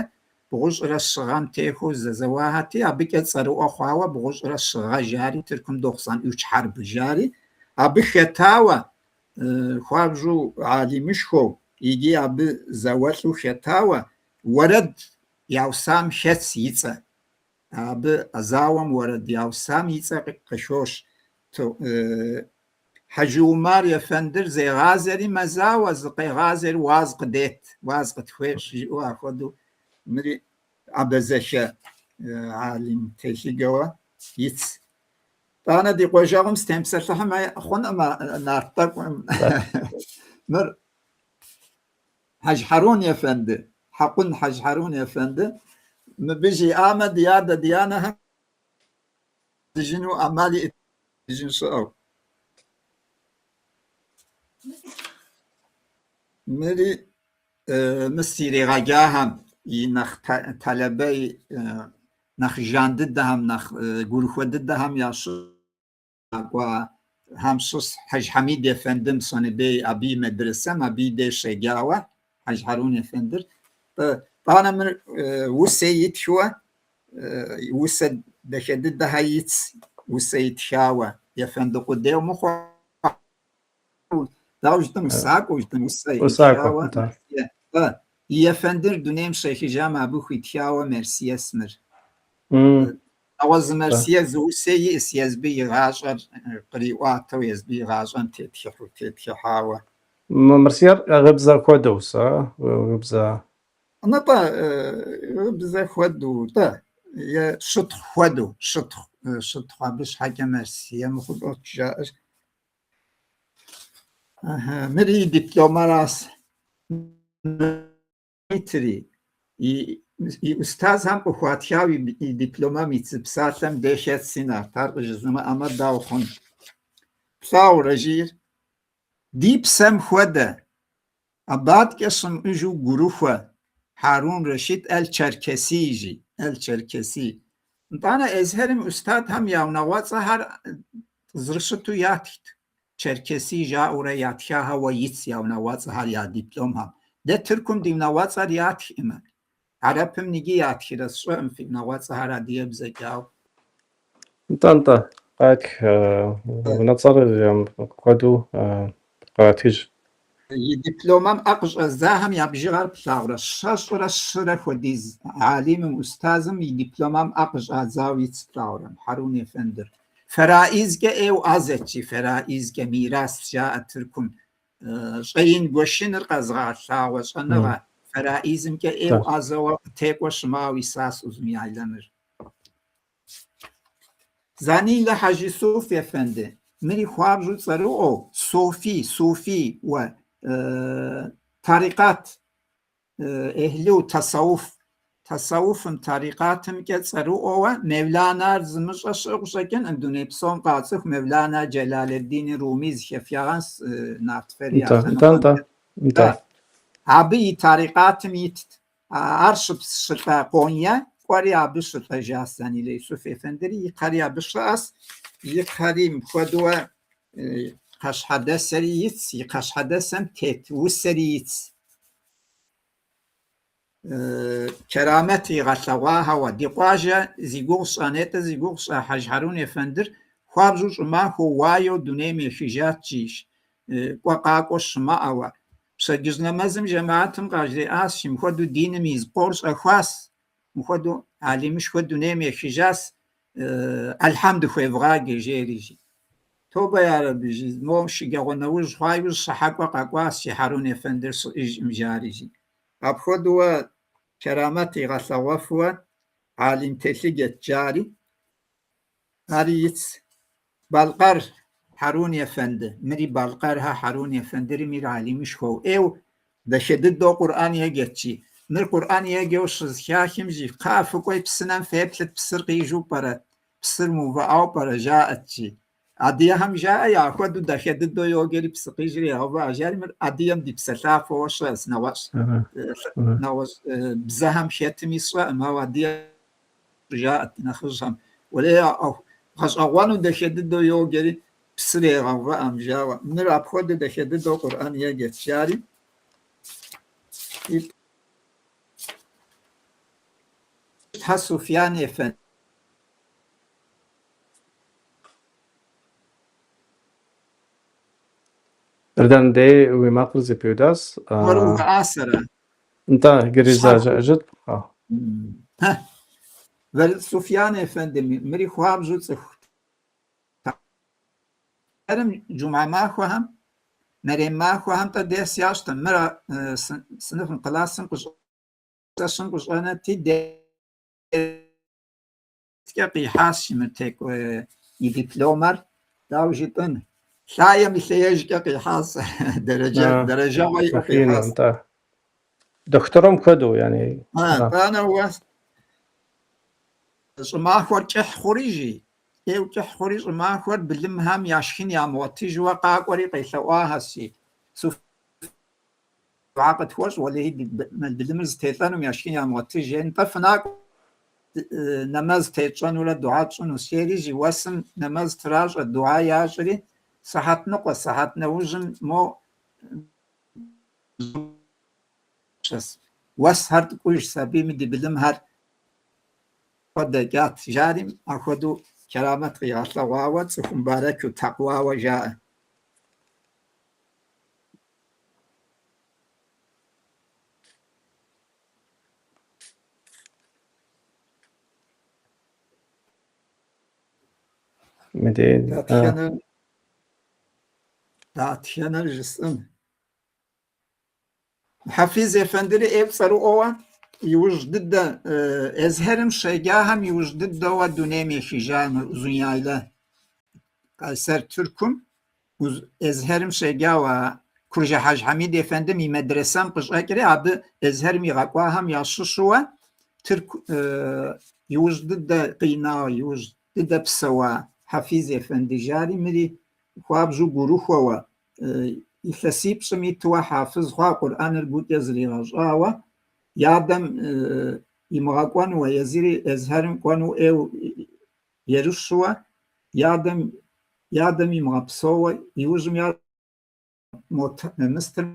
S2: бгъущӏрэ щы гъэм техуэу зэзэуахэти, абыкӏэ цӏэрыӏуэ хъуауэ бгъущӏрэ щы гъэ жари Тыркум дохсан үч хьэрб жари, абы хэтауэ хуабжьу алимышхуэу икӏи абы зауэлӏу хэтауэ уэрэд яусам хэтщ и цӏэ. Абы зауэм уэрэд яусам и цӏэ къыхощ. Хьэжы Умар ефэндыр зегъазэри мэзауэ, зыкъегъазэри уаз къыдет, уаз къытхуещӏ, жиӏэу апхуэдэу Мыри абэзэхэ алим телъыджэуэ итц. Тӏанэ ди къуажэгъум сытемыпсэлъыхьмэ хъункъым нарт тӏэкӏум. Мыр Хьэж Хьэрун ефэнды, Хьэкъун Хьэж Хьэрун ефэнды, мыбы жиӏамэ, ди адэ, ди анэхэм дыжыну ӏэмал иӏыжын щыӏэу. Мыри мыс иригъэджахэм и нэхъ тэлэбэ нэхъ жан дыдэхэм, нэхъ гурыхуэ дыдэхэм ящыщ къэкӏуахэм щыщ Хьэж Хьэмид ефэндым Сонэбей абы и медресэм, абы и деж щеджауэ Хьэж Хьэрун ефэндыр. Тӏанэ мыр усэ итхыуэ, усэ дахэ дыдэхэр итц, усэ итхауэ, ефэнды къудейуэ мыхъуу, дауэ жытӏэн, усакӏуэу жытӏэн, усэ итхауэ. И ефэндыр дунейм щехыжам абы хуитхауэ мерсиес мыр. Ауэ зы мерсие зы усэ иӏэс езбы и гъащӏэр къриӏуатэу, езбы и гъащӏэм тетхыхьу, тетхыхьауэ.
S1: Мы мерсиер гъыбзэ хуэдэу сэ, гъыбзэ.
S2: Нтӏэ, гъыбзэ хуэдэу, тӏэ, е щытхъу хуэдэу, щытхъу, щытхъу абы щхьэкӏэ мерсие мыхъуу лӏот жаӏэр. Мыри и дипломэрас. Итри, и ӏустазхэм къыхуатхауэ и дипломэм ит зы псалъэм де хэтси нарт, ар къыжызмыӏэмэ дауэ хъун? Плъагъурэ жиӏэр? Ди псэм хуэдэ, абаткӏэ щымыӏэжу гурыхуэ, Хьэрун Рэшид эл-Чэркэсий жи, эл-Чэркэсий. Нтӏанэ Эзхьэрым ӏустадхэм я унагъуэцӏэхэр зэрыщыту ятхт. Черкеси жаӏэурэ ятхахьэуэ итц я унагъуэцӏэхэр я дипломхэм. Дэ Тыркум ди унагъуэцӏэр ятхӏымэ. Хьэрыпым ныджы ятхрэ сщӏэӏым фи унагъуэцӏэхэр адыгэбзэкӏэ, ауэ.
S1: Нтӏэ, нтӏэ, къатх унэцӏэр куэду къратыж.
S2: И дипломэм ӏэ къыщӏэздзахэм я бжыгъэр плъагъурэ, 123 хуэдиз алимым, ӏустазым и дипломэм ӏэ къыщӏадзауэ итц плъагъурэ, Хьэрун ефэндыр. Фэраизкӏэ ӏейуэ ӏэзэт жи, фэраизкӏэ мирас жаӏэ Тыркум. Щӏэин гуэшыныр къэзыгъэлъагъуэ щӏэныгъэ. Фэраизымкӏэ ӏейуэ ӏэзэуэ къытекӏуэ щымыӏэу исащ Узун-Яйлэмыр. Занилэ Хьэж Исуф ефэнды, мыри хуабжьу цӏэрыӏуэу, софи, суфи уэ, тарикъат, ӏехьлу тасауф. Тасауфым, тарикъатымкӏэ цӏэрыӏуэуэ Мевланар зымыщӏэ щыӏэу къыщӏэкӏынкъым, дуней псом къацӏыху Мевлана Джэлалэддини Руми зыхэфхагъэнщ нарт фэри а лъэныкъуэмкӏэ. Абы и тарикъатым итт. Ар щылӏа Къония кӏуэри абы щылӏэжащ Занилэ Исуф ефэндыри, и кхъэри абы щыӏэщ, и кхъэри мыпхуэдэуэ кхъащхьэдэсэри итц, и кхъащхьэдэсэм тет усэри итц. Кэрамэт игъэлъэгъуахьэуэ. Ди къуажэ зи гугъу сщӏа, нетӏэ зи гугъу сщӏа Хьэж Хьэрун ефэндыр хуабжьу щӏымахуэу уаеу дунейм ехыжат жи, кӏуэ къакӏуэ щымыӏэуэ. Пщэдджыжь нэмэзым жэмаатым къажриӏащ, мыпхуэдэу диным и зы пкъор щӏэхуащ, мыпхуэдэу алимышхуэ дунейм ехыжащ, ӏэлхьэм дыхуевгъаджэ, жери жи. Тобэ ярэби, жи, моуэ шэджагъуэ нэужь хъуа иужь щыхьэкӏуэ къэкӏуащ, жи, Хьэрун ефэндыр щыӏэжкъым, жари, жи. Апхуэдэуэ кэрамэт игъэлъэгъуэфуэ алим телъыджэт, жари. Ари итц. Балкъэр Хьэрун ефэнды. Мыри Балкъэрхэ Хьэрун ефэндыри мыр алимышхуэу. ӏейу дахэ дыдэу Къурӏэн еджэт, жи. Мыр Къурӏэн еджэу щызэхахым, жи, кхъыӏэ фыкӏуэи псынэм феплъыт, псыр къижу пӏэрэ, псыр мыувыӏэу пӏэрэ, жаӏэт, жи. Адыгэхэм жаӏэ, апхуэдэу дахэ дыдэу йоджэри псы къижри егъэувыӏэ, жари мыр адыгэм ди псэлъафэуэ щыӏэщ, нэгъуэщӏ нэгъуэщӏ бзэхэм хэтми сщӏэӏым, ауэ адыгэ жаӏэт ди нэхъыжьхэм. Уэлей, а ӏуэху гъэщӏэгъуэну дахэ дыдэу йоджэри псыр егъэувыӏэм, жауэ. Мыр апхуэдэу дахэ дыдэу Къурӏэн еджэт, жари. Тхьэ Суфян ефэнд.
S1: Эрдэн дей уи макъыр зэпиудащ.
S2: Уэру увыӏасэрэ?
S1: Нтӏэ, иджыри зэ жыӏэжыт.
S2: Суфян ефэнды, мыри хуабжьу цӏыху. Тэрым джумгьэ махуэхэм, мэрем махуэхэм тӏэ дерс ящӏтэм, мыр сыныфым классым къыщӏ. ӏэщым къыщӏэнэти, дерскӏэ къихьащ мыр и дипломэр. Дауэ жытӏэн? Лъаем и лъеежкӏэ къихьащ, дэрэжэгъуэ иӏэу къихьащ.
S1: Дохутырым хуэдэу, яни.
S2: Атӏанэ уэ щӏымахуэр кӏыхь хъури, жи, ӏейуэ кӏыхь хъури щӏымахуэр былымхэм яшхын ямыгъуэтыжуэ къакӏуэри къелъэӏуахэщ, жи. Духьэ къытхуэщӏ, уэлэхьи, ди мэл былымыр зэтелӏэнум яшхын ямыгъуэтыж, жери, нтӏэ фынакӏуэ, нэмэз тетщӏэнурэ духьэ тщӏынущ, жери, жи, уэсым нэмэз тращӏэ, духьэ ящӏри, сыхьэт ныкъуэ, сыхьэт нэужьым мо уэсхэр ткӏужщ абими ди былымхэр дэкӏат, жари, апхуэдэу кэрамэт къигъэлъэгъуауэ, цӏыху мубарэкыу, тэкъуауэ жаӏэ. Дэтхэнэр жысӏэн? Хьэфиз ефэндыри ӏейуэ цӏэрыӏуэуэ иужь дыдэ Эзхьэрым щеджахэм иужь дыдэуэ дунейм ехыжа мыр Узуняйлэ Къайсэр Тыркум Эзхьэрым щеджауэ Куржы Хьэж Хьэмид ефэндым и медресэм къыщӏэкӏри абы Эзхьэрым игъэкӏуахэм ящыщуэ Тырку иужь дыдэ къина, иужь дыдэ псэуа Хьэфиз ефэнды жари мыри хуабжьу гурыхуэуэ илъэсипщӏым итуэ хьафыз хъуа Къурӏэныр гукӏэ зригъэщӏауэ и адэм имыгъэкӏуэнуэ, езыри Эзхьэрым кӏуэну ӏейуэ ерыщуэ, и адэм и адэм имыгъэпсэууэ, иужьым я мыстыр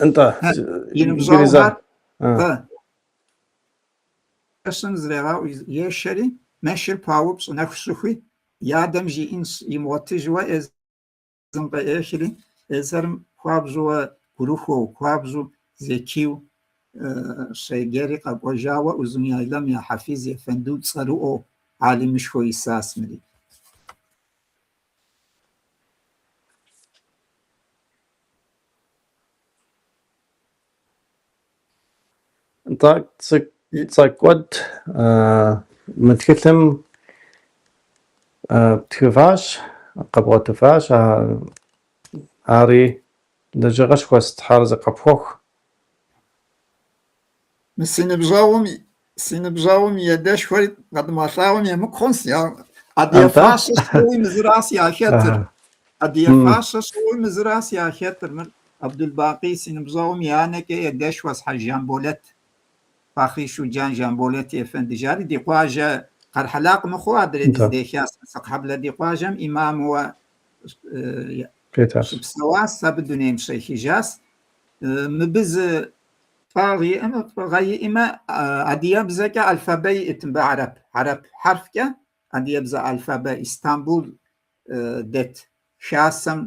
S1: Нтӏэ,
S2: и ныбжьэгъухэр ӏэщым зрегъэӏу ешэри, мэшыр паупщӏ нэху щыхуи, и адэм жиӏэн имыгъуэтыжуэ езым къыӏехри, Эзхьэрым хуабжьуэ гурыхуэу, хуабжьу зэкийу щеджэри къэкӏуэжауэ Узуняйлэм я Хьэфиз ефэнду цӏэрыӏуэу алимышхуэу исащ мыри.
S1: Нтӏэ, цӏэ куэд мы тхылъым птхыфащ, къэбгъуэтыфащ, ари лэжьыгъэшхуэщ, Тхьэр къыпхуэхъу.
S2: Мы си ныбжьэгъум и адэшхуэри къэдмыгъэлъагъуэм емыкӏу хъунщ. Адыгэ фащэ щыгъыуи мы зыращ яхэтыр. Адыгэ фащэ щыгъыуи мы зыращ яхэтыр. Мыр Абдулбакъи си ныбжьэгъум и анэкӏэ и адэшхуэщ Хьэж Жамболэт. Фахъри Шуджан Жамболэт ефэнды жари ди къуажэ Къэрхьэлакъ мыхъуу адрей дыздеха Сасыкъхьэблэ ди къуажэм имамуэ щыпсэуащ, абы дунейм щехыжащ. Мыбы зы фӏагъ иӏэмэ, фӏыгъэ иӏэмэ, адыгэбзэкӏэ алфабэ иӏэт мыбы хьэрып, хьэрып хьэрфкӏэ адыгэбзэ алфабэ Истамбул дэт хасэм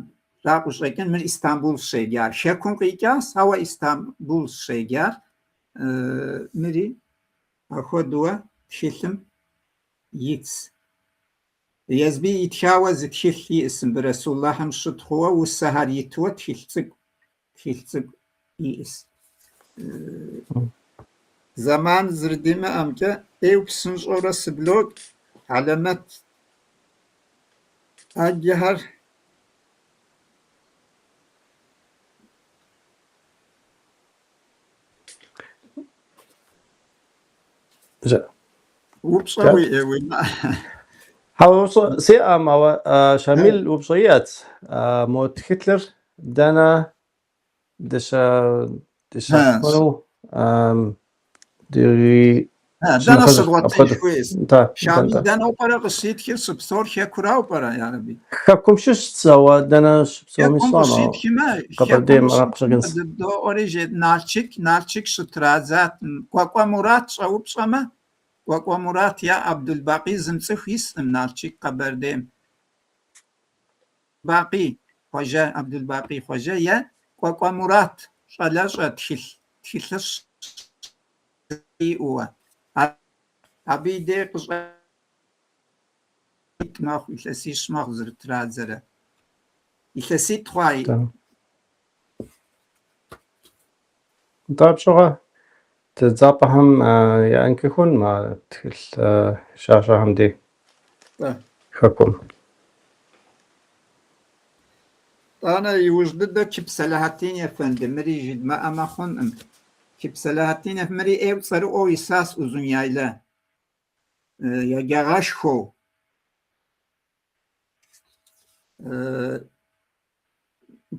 S2: ра къыщӏэкӏын, мыр Истамбул щеджар. Хэкум къикӏащ, ауэ Истамбул щеджар. Мыри ахуэдууэ тхылъым итщ. Езыми итхауэ зы тхылъ иӏэщ мыбы Расуллахьым щытхъууэ усэхэр итуэ тхылъ цӏыкӏу. Тхылъ цӏыкӏу иӏэщ. Зэман зэрыдимыӏэмкӏэ ӏейуэ псынщӏэурэ сыблокӏ, хьэлэмэт ӏэджэхэр. Упщӏэ уиӏэ, уимыӏэ?
S1: Хьэуэ, упщӏэ сиӏэм, ауэ Щамил упщӏэ иӏэт. Мо тхылъыр дэнэ дыщэхуну
S2: Дэнэ щыдгъуэтын хуейщ? Щамил дэнэу пӏэрэ къыщитхыр, щыпсэур хэкурауэ пӏэрэ, ярэби?
S1: Хэкум щыщц, ауэ дэнэ щыпсэуми
S2: Хэкум
S1: сщӏэм, ауэ
S2: къыщитхмэ, хэкум
S1: Къэбэрдейм ара
S2: къыщитхмэ
S1: къыщӏэкӏынщ.
S2: къыдыбдоӏуэри, жет Налшык, Налшык щытрадзат. Кӏуэкӏуэ Мурат щӏэупщӏэмэ, Кӏуэкӏуэ Мурат е Абдулбакъи зымыцӏыху искъым Налшык, Къэбэрдейм. Бакъи Хъуэжэ, Абдулбакъи Хъуэжэ е Кӏуэкӏуэ Мурат щӏалэщӏэ тхылъ, тхылъыщ иӏэуэ. Абы и дей къыщӏэ мэхъу, илъэсищ мэхъу зэрытрадзэрэ. Илъэситӏ хъуа.
S1: Нтӏэ, апщыгъуэ тедзапӏэхэм яӏэнкӏи хъун мы тхылъ щащэхэм дей хэкум.
S2: Тӏанэ иужь дыдэ Чып Сэлахьэттин ефэнды, мыри жыдмыӏэмэ хъункъым. Чып Сэлахьэттин мыри ӏейуэ цӏэрыӏуэу исащ Узун-Яйлэ, еджагъэшхуэу.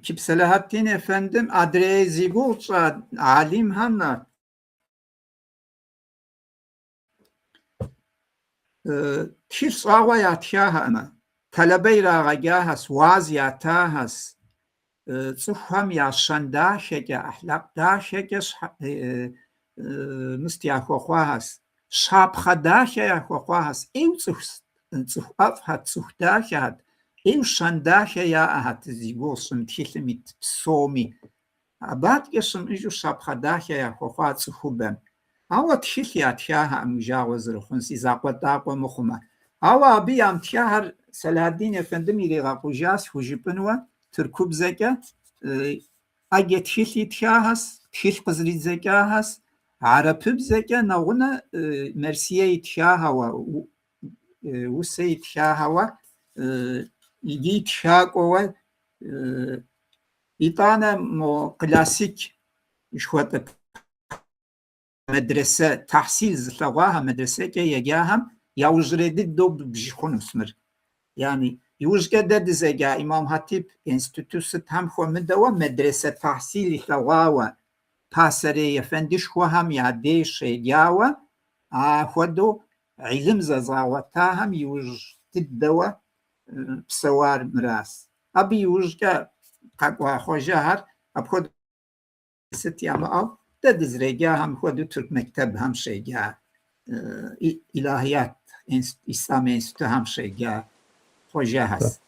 S2: Чып Сэлахьэттин ефэндым адрей зи гугъу тщӏа алимхэм тхылъ щӏагъуэ ятхахэӏымэ, тэлэбэ ирагъэджахэс, уаз ятахэс, цӏыхухэм я щэн дахэкӏэ, ӏэхлакъ дахэкӏэ мыст яхуэхъуахэс, щапхъэ дахэ яхуэхъуахэс, ӏейуэ цӏыху ӏэфӏхэт, цӏыху дахэхэт, ӏейуэ щэн дахэ яӏэхэт зи гугъу сщӏы мы тхылъым ит псоми. Абы адэкӏэ щымыӏэжу щапхъэ дахэ яхуэхъуа цӏыхубэм. Ауэ тхылъ ятхахэӏым уи жагъуэ зэрыхъунси, закъуэтӏакъуэ мыхъумэ. Ауэ абы ямытхахэр Сэлахьэддин ефэндым иригъэкъужащ хужыпӏынуэ тыркубзэкӏэ ӏэджэ тхылъ итхахэс, тхылъ къызэридзэкӏахэс, хьэрыпыбзэкӏэ нэгъунэ мерсие итхахэуэ, усэ итхахэуэ, иджы тхакӏуэуэ, итӏанэ мо классик жыхуэтӏэ мэдрэсэ тахьсил зылъэгъуахэм, мэдрэсэкӏэ еджахэм яужьрей дыдэу ббж хъунущ мыр. Яни, иужькӏэ дэ дызэджа Имам Хьэтип институту сытхэм хуэмыдэуэ мэдрэсэ тахьсил илъэгъуауэ, пасэрей ефэндышхуэхэм я дей щеджауэ, ахуэдэу гьилым зэзгъэгъуэтахэм иужь дыдэуэ псэуар мыращ. Абы иужькӏэ къэкӏуа хъуэжэхэр апхуэдэу сыт ямыӏэу, дэ дызэреджахэм хуэдэу тырку мектэбхэм щеджа, илахият ислъам институтхэм щеджа хъуэжэхэс.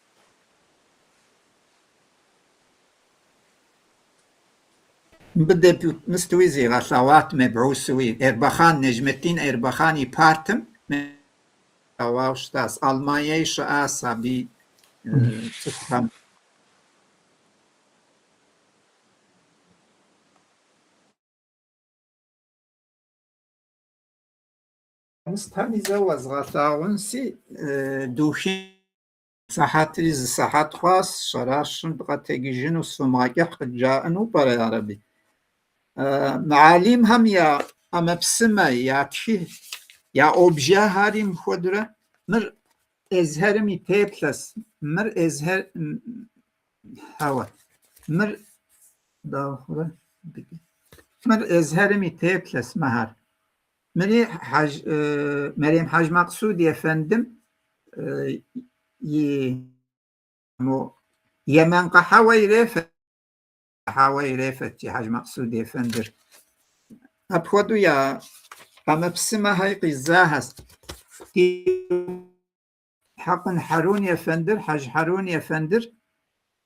S2: Мыбы мыстуи зигъэлъэгъуат мебгьусуи, Эрбакан, Неджметтин Эрбакан и партым лъэгъуауэ щытащ. Алманией щыӏащ абы цӏыхухэм. Мыстхэми зэ уэзгъэлъагъунси, духи сыхьэтри зы сыхьэт хъуащ, щэращым дыкъэтэджыжыну сфымыгъэкӏыхь къыджаӏэну пӏэрэ, ярэби. Мы алимхэм я ӏэмэпсымэ, я тхылъ, я обжэхэри мыпхуэдэурэ. Мыр Эзхьэрым и теплъэс, мыр Эзхьэр, хьэуэ, мыр дауэ хъурэ? Мыр Эзхьэрым и теплъэс мыхэр. Мыри Мэрем Хьэж Макъсуд ефэндым и мо Йемен къыхьэуэ ирефэт, къыхьауэ ирефэт и Хьэж Макъсуд ефэндыр. Апхуэдэу я ӏэмэпсымэхэри къиздзахэс. Ди Хьэкъун Хьэрун ефэндыр, Хьэж Хьэрун ефэндыр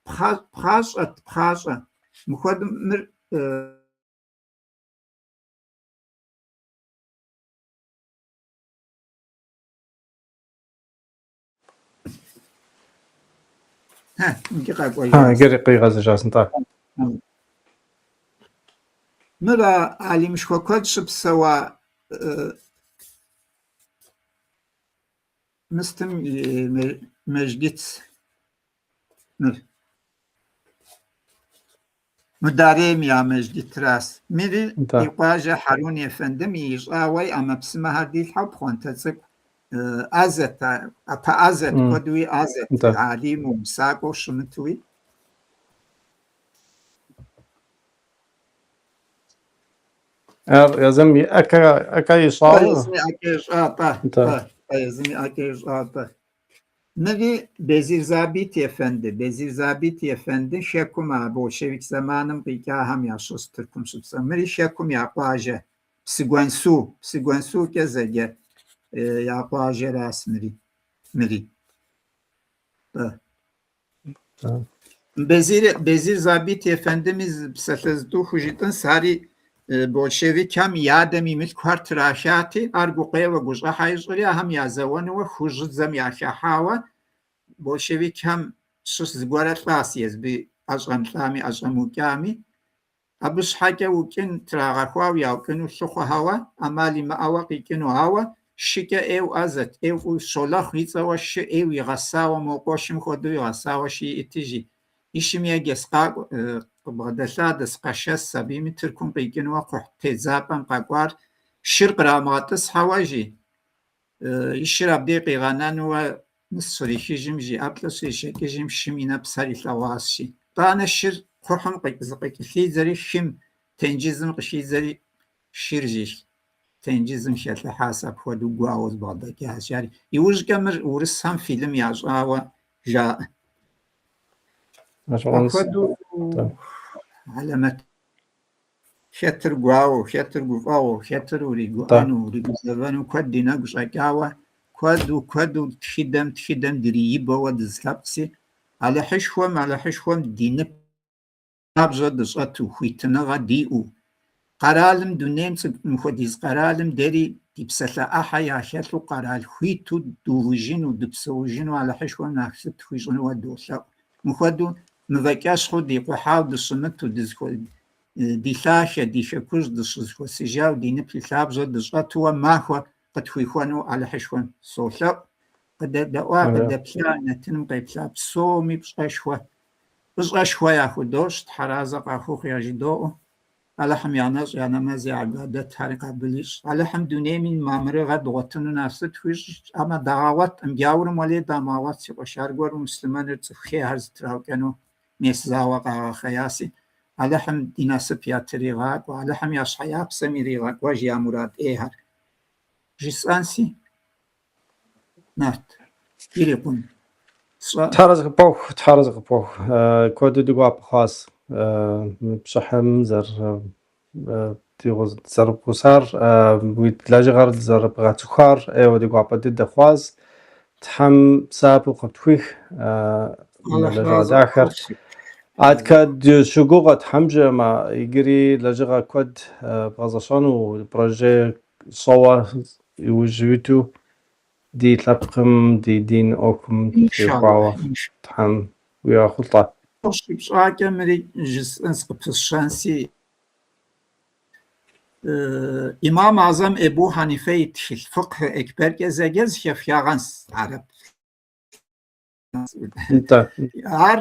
S2: пхъащӏэт, пхъащӏэ. Мыхуэдэу мыр Иджы къэкӏуэжащ.
S1: Иджыри къигъэзэжащ, нтӏэ.
S2: Мыр алимышхуэ куэд щыпсэуа мыстым и мэжджытщ мыр. Мударейм я мэжджытращ. Мыри ди къуажэ Хьэрун ефэндым ищӏауэ и ӏэмэпсымэхэр дилъхьэу пхъуантэ цӏыкӏу ӏэзэт, ӏэпэӏэзэт, куэдуи ӏэзэт, алиму, усакӏуэу щымытуи.
S1: Ар езым и ӏэкӏэ ищӏауэ?
S2: Езым и ӏэкӏэ ищӏа-тӏэ, езым и ӏэкӏэ ищӏа-тӏэ. Мыри Безир Забит ефэнды. Безир Забит ефэнды хэкум а большевик зэманым къикӏахэм ящыщ Тыркум щыпсэу. Мыри хэкум я къуажэ Псыгуэнсу, Псыгуэнсукӏэ зэджэ я къуажэращ мыри. Мыри. Безир, Безир Забит ефэндыми зы псалъэ зытӏу хужытӏынс, ари Большевикхэм и адэм и мылъкухэр трахати, ар гукъеуэ гущӏыхьэ ищӏри, ахэм язэуэнууэ хужьыдзэм яхыхьауэ, большевикхэм щыщ зыгуэрэ лӏас, езыби ӏэщӏэмылӏами ӏэщӏэмыукӏами. Абы щхьэкӏэ укӏын трагъэхуауэ яукӏыну лъыхъуэхэуэ, ӏэмал имыӏэуэ къикӏыну. Ауэ шыкӏэ ӏейуэ ӏэзэт, ӏейуэ фӏыуэ Щолэхъу и цӏэуэ шы ӏейуэ игъэсауэ, мо къуэшым хуэдэу игъэсауэ шы иӏэтыжи. И шым еджэ, сыкъакӏуэ, къыбгъэдэлъадэ, сыкъэшэс абыми Тыркум къикӏынуэ кхъухь тедзапӏэм къэкӏуар шыр кърамыгъэтӏысхьэуэ жи. И шыр абдей къигъэнэнуэ мыс щрихыжым жи, ӏэплӏэ щришэкӏыжым шым и нэпсхэр илъэгъуащ жи. Итӏанэ шыр кхъухьым зыкъыкӏэлъидзэри, хым тенджызым къыхидзэри шыр жи тенджызым хэлӏыхьащ, апхуэдэу гуауэ зыбгъэдэкӏащ жари. Иужькӏэ мыр урысхэм фильм ящӏауэ жаӏэ. Апхуэдэу хьэлэмэт. Хэтыр гуауэу, хэтыр гуфӏэгъуэу, хэтыр уригуӏэну, уригузэвэну куэд ди нэгу щӏэкӏауэ, куэду, куэду тхыдэм, тхыдэм дриибэуэ дызылъэпкъси, Алыхьышхуэм, Алыхьышхуэм ди нып лъабжьэ дыщӏэту, хуитыныгъэ диӏэу, къэралым, дунейм цӏыкӏу мыхуэдиз къэралым дэри ди псалъэ ӏыхьэ яхэлъу къэрал хуиту дувыжыну, дыпсэужыну Алыхьышхуэм насып тхуищӏынуэ долъэӏу. Мыхуэдэу мывэкӏэщхъыу дикъухьау дыщымыту, ди лъахэ, ди хэкужь дыщызэхуэсыжау, ди нып и лъабжьэ дыщӏэтуэ махуэ къытхуихуэну Алыхьышхуэм солъэӏу. Къыдэдэӏуа, къыдэплъа, нэтыным къеплъа псоми пщӏэшхуэ, фӏыщӏэшхуэ яхудощӏ, Тхьэразэ къахухъу яжыдоӏэ. Алыхьым я нэщӏ, я нэмэз, я гьибадэтхэри къабыл ищӏ. Алыхьым дунейми мамырыгъэ дгъуэтыну насып тхуищӏ, амэ дагъэгъуэткъым, джаурым уэлей дамыгъэгъуэт, си къуэш, аргуэру муслъымэныр цӏыху хейхэр зэтраукӏэну мес зауэ къагъэхъеяси. Алыхьым ди насып ятригъакӏуэ, Алыхьым я щхьэ я псэм иригъэкӏуэж я мурад ӏейхэр. Жысӏэнси, Нарт, ирикъун. Сщӏэӏым.
S1: Тхьэразэ къыпхуэхъу, тхьэразэ къыпхуэхъу. Куэду ди гуапэ хъуащ мы пшыхьым зэрыбгъусар, уи лэжьыгъэр зэрыбгъэцӏыхуар ӏейуэ ди гуапэ дыдэ хъуащ. Тхьэм псапэу къыпхуихь мы
S2: Алыхь
S1: лэжьыгъэ
S2: разэ
S1: дахэр.
S2: къыпхухъу.
S1: Адэкӏэ дыщогугъ Тхьэм жиӏэмэ, иджыри лэжьыгъэ куэд бгъэзэщӏэну, projet щӏэуэ иужь уиту ди лъэпкъым, ди дин ӏуэхум
S2: Иншаллах,
S1: теухуауэ
S2: иншаллах.
S1: Тхьэм уигъэхъулӏэ.
S2: Щыпщӏакӏэ мыри жысӏэнс къыпысщэнси, Имам Азэм Эбу Хьэнифэ и тхылъ Фыкъхы Экберкӏэ зэджэр зэхэфхагъэнс арэп.
S1: Нтӏэ.
S2: Ар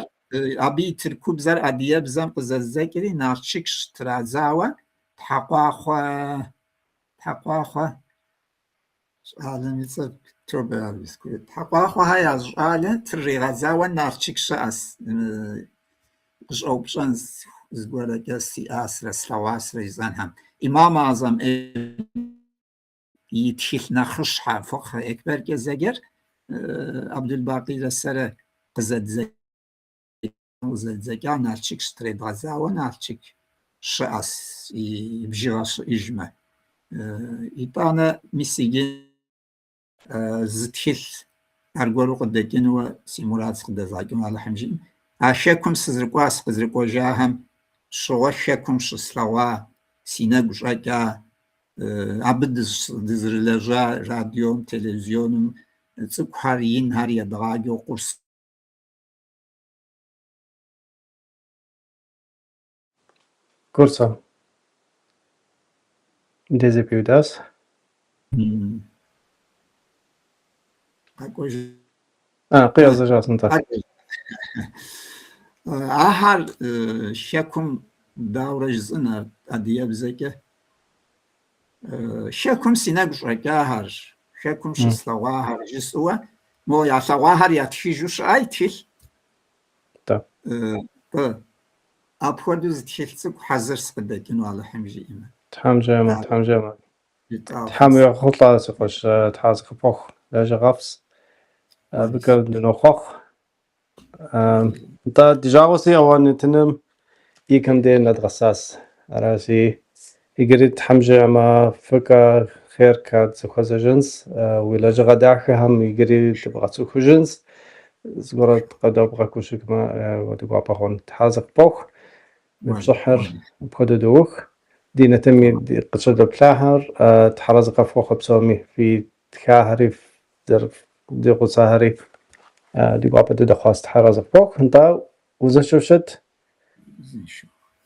S2: абы и тыркубзэр адыгэбзэм къызэздзэкӏри Налшык щытрадзауэ Тхьэкъуахъуэ, Тхьэкъуахъуэ щӏалэм и цӏэр тобэ ярэби, Тхьэкъуахъуэхэ я щӏалэ трыригъэдзауэ Налшык щыӏэс. Къыщӏэупщӏэн зыгуэрэкӏэ сиӏасрэ слъэгъуасрэ жысӏэнхэм. Имам Азэм и тхылъ нэхъыщхьэ Фыкъхы Экберкӏэ зэджэр Абдулбакъирэ сэрэ къызэддзэкӏа Налшык щытредгъэдзауэ Налшык щыӏэс и бжыгъэ щыӏэжмэ. Итӏанэ мис иджы зы тхылъ аргуэру къыдэкӏынуэ си мурад сыкъыдэзгъэкӏыну Алыхьым жиӏэм. А хэкум сызэрыкӏуа, сыкъызэрыкӏуэжахэм щыгъуэ хэкум щыслъэгъуа, си нэгу щӏэкӏа, абы дызэрылэжьа радиом, телевизионым цӏыкӏухэр, инхэр едгъаджэу курс.
S1: Курсэ. Мыбдеж зэпиудащ.
S2: Къэкӏуэж.
S1: А, къигъэзэжащ, нтӏэ.
S2: Ахэр хэкум дауэрэ жысӏэн ар адыгэбзэкӏэ? Хэкум си нэгу щӏэкӏахэр, хэкум щыслъэгъуахэр жысӏэуэ, мо ялъэгъуахэр ятхыжу щыӏай тхылъ.
S1: Нтӏэ.
S2: Тӏэ. Апхуэдэу зы тхылъ цӏыкӏу хьэзыр сыкъыдэкӏыну Алыхьым жиӏэмэ.
S1: Тхьэм жиӏэмэ, Тхьэм жиӏэмэ.
S2: Жытӏау.
S1: Тхьэм уигъэхъулӏэ, си къуэш, Тхьэразэ къыпхуэхъу, лэжьыгъэфӏс. Абыкӏэ дынохъуэхъу. Нтӏэ, ди жагъуэси, ауэ нэтыным и кӏэм деж нэдгъэсащ. Аращи, иджыри Тхьэм жиӏэмэ, фӏыкӏэ, хъеркӏэ дызэхуэзэжынщ, уи лэжьыгъэ дахэхэм иджыри дыбгъэцӏыхужынщ, зыгуэрэ къыдэбгъэкӏуу щытмэ, ди гуапэ хъун. Тхьэразэ къыпхуэхъу, мы пшыхьыр апхуэдэу доух. Ди нэтынми къыщыдэплъахэр Тхьэразэ къыфхуэхъу псоми, фи тхахэри, ди гъусахэри ди гуапэ дыдэ хъуащ. Тхьэразэ къыфхуэхъу. Нтӏэ, узыншэу щыт.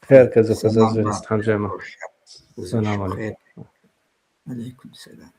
S1: Хъеркӏэ зыхуэзэжынщ, Тхьэм жиӏэмэ. Сэлам алейкум.
S2: Алейкум сэлам.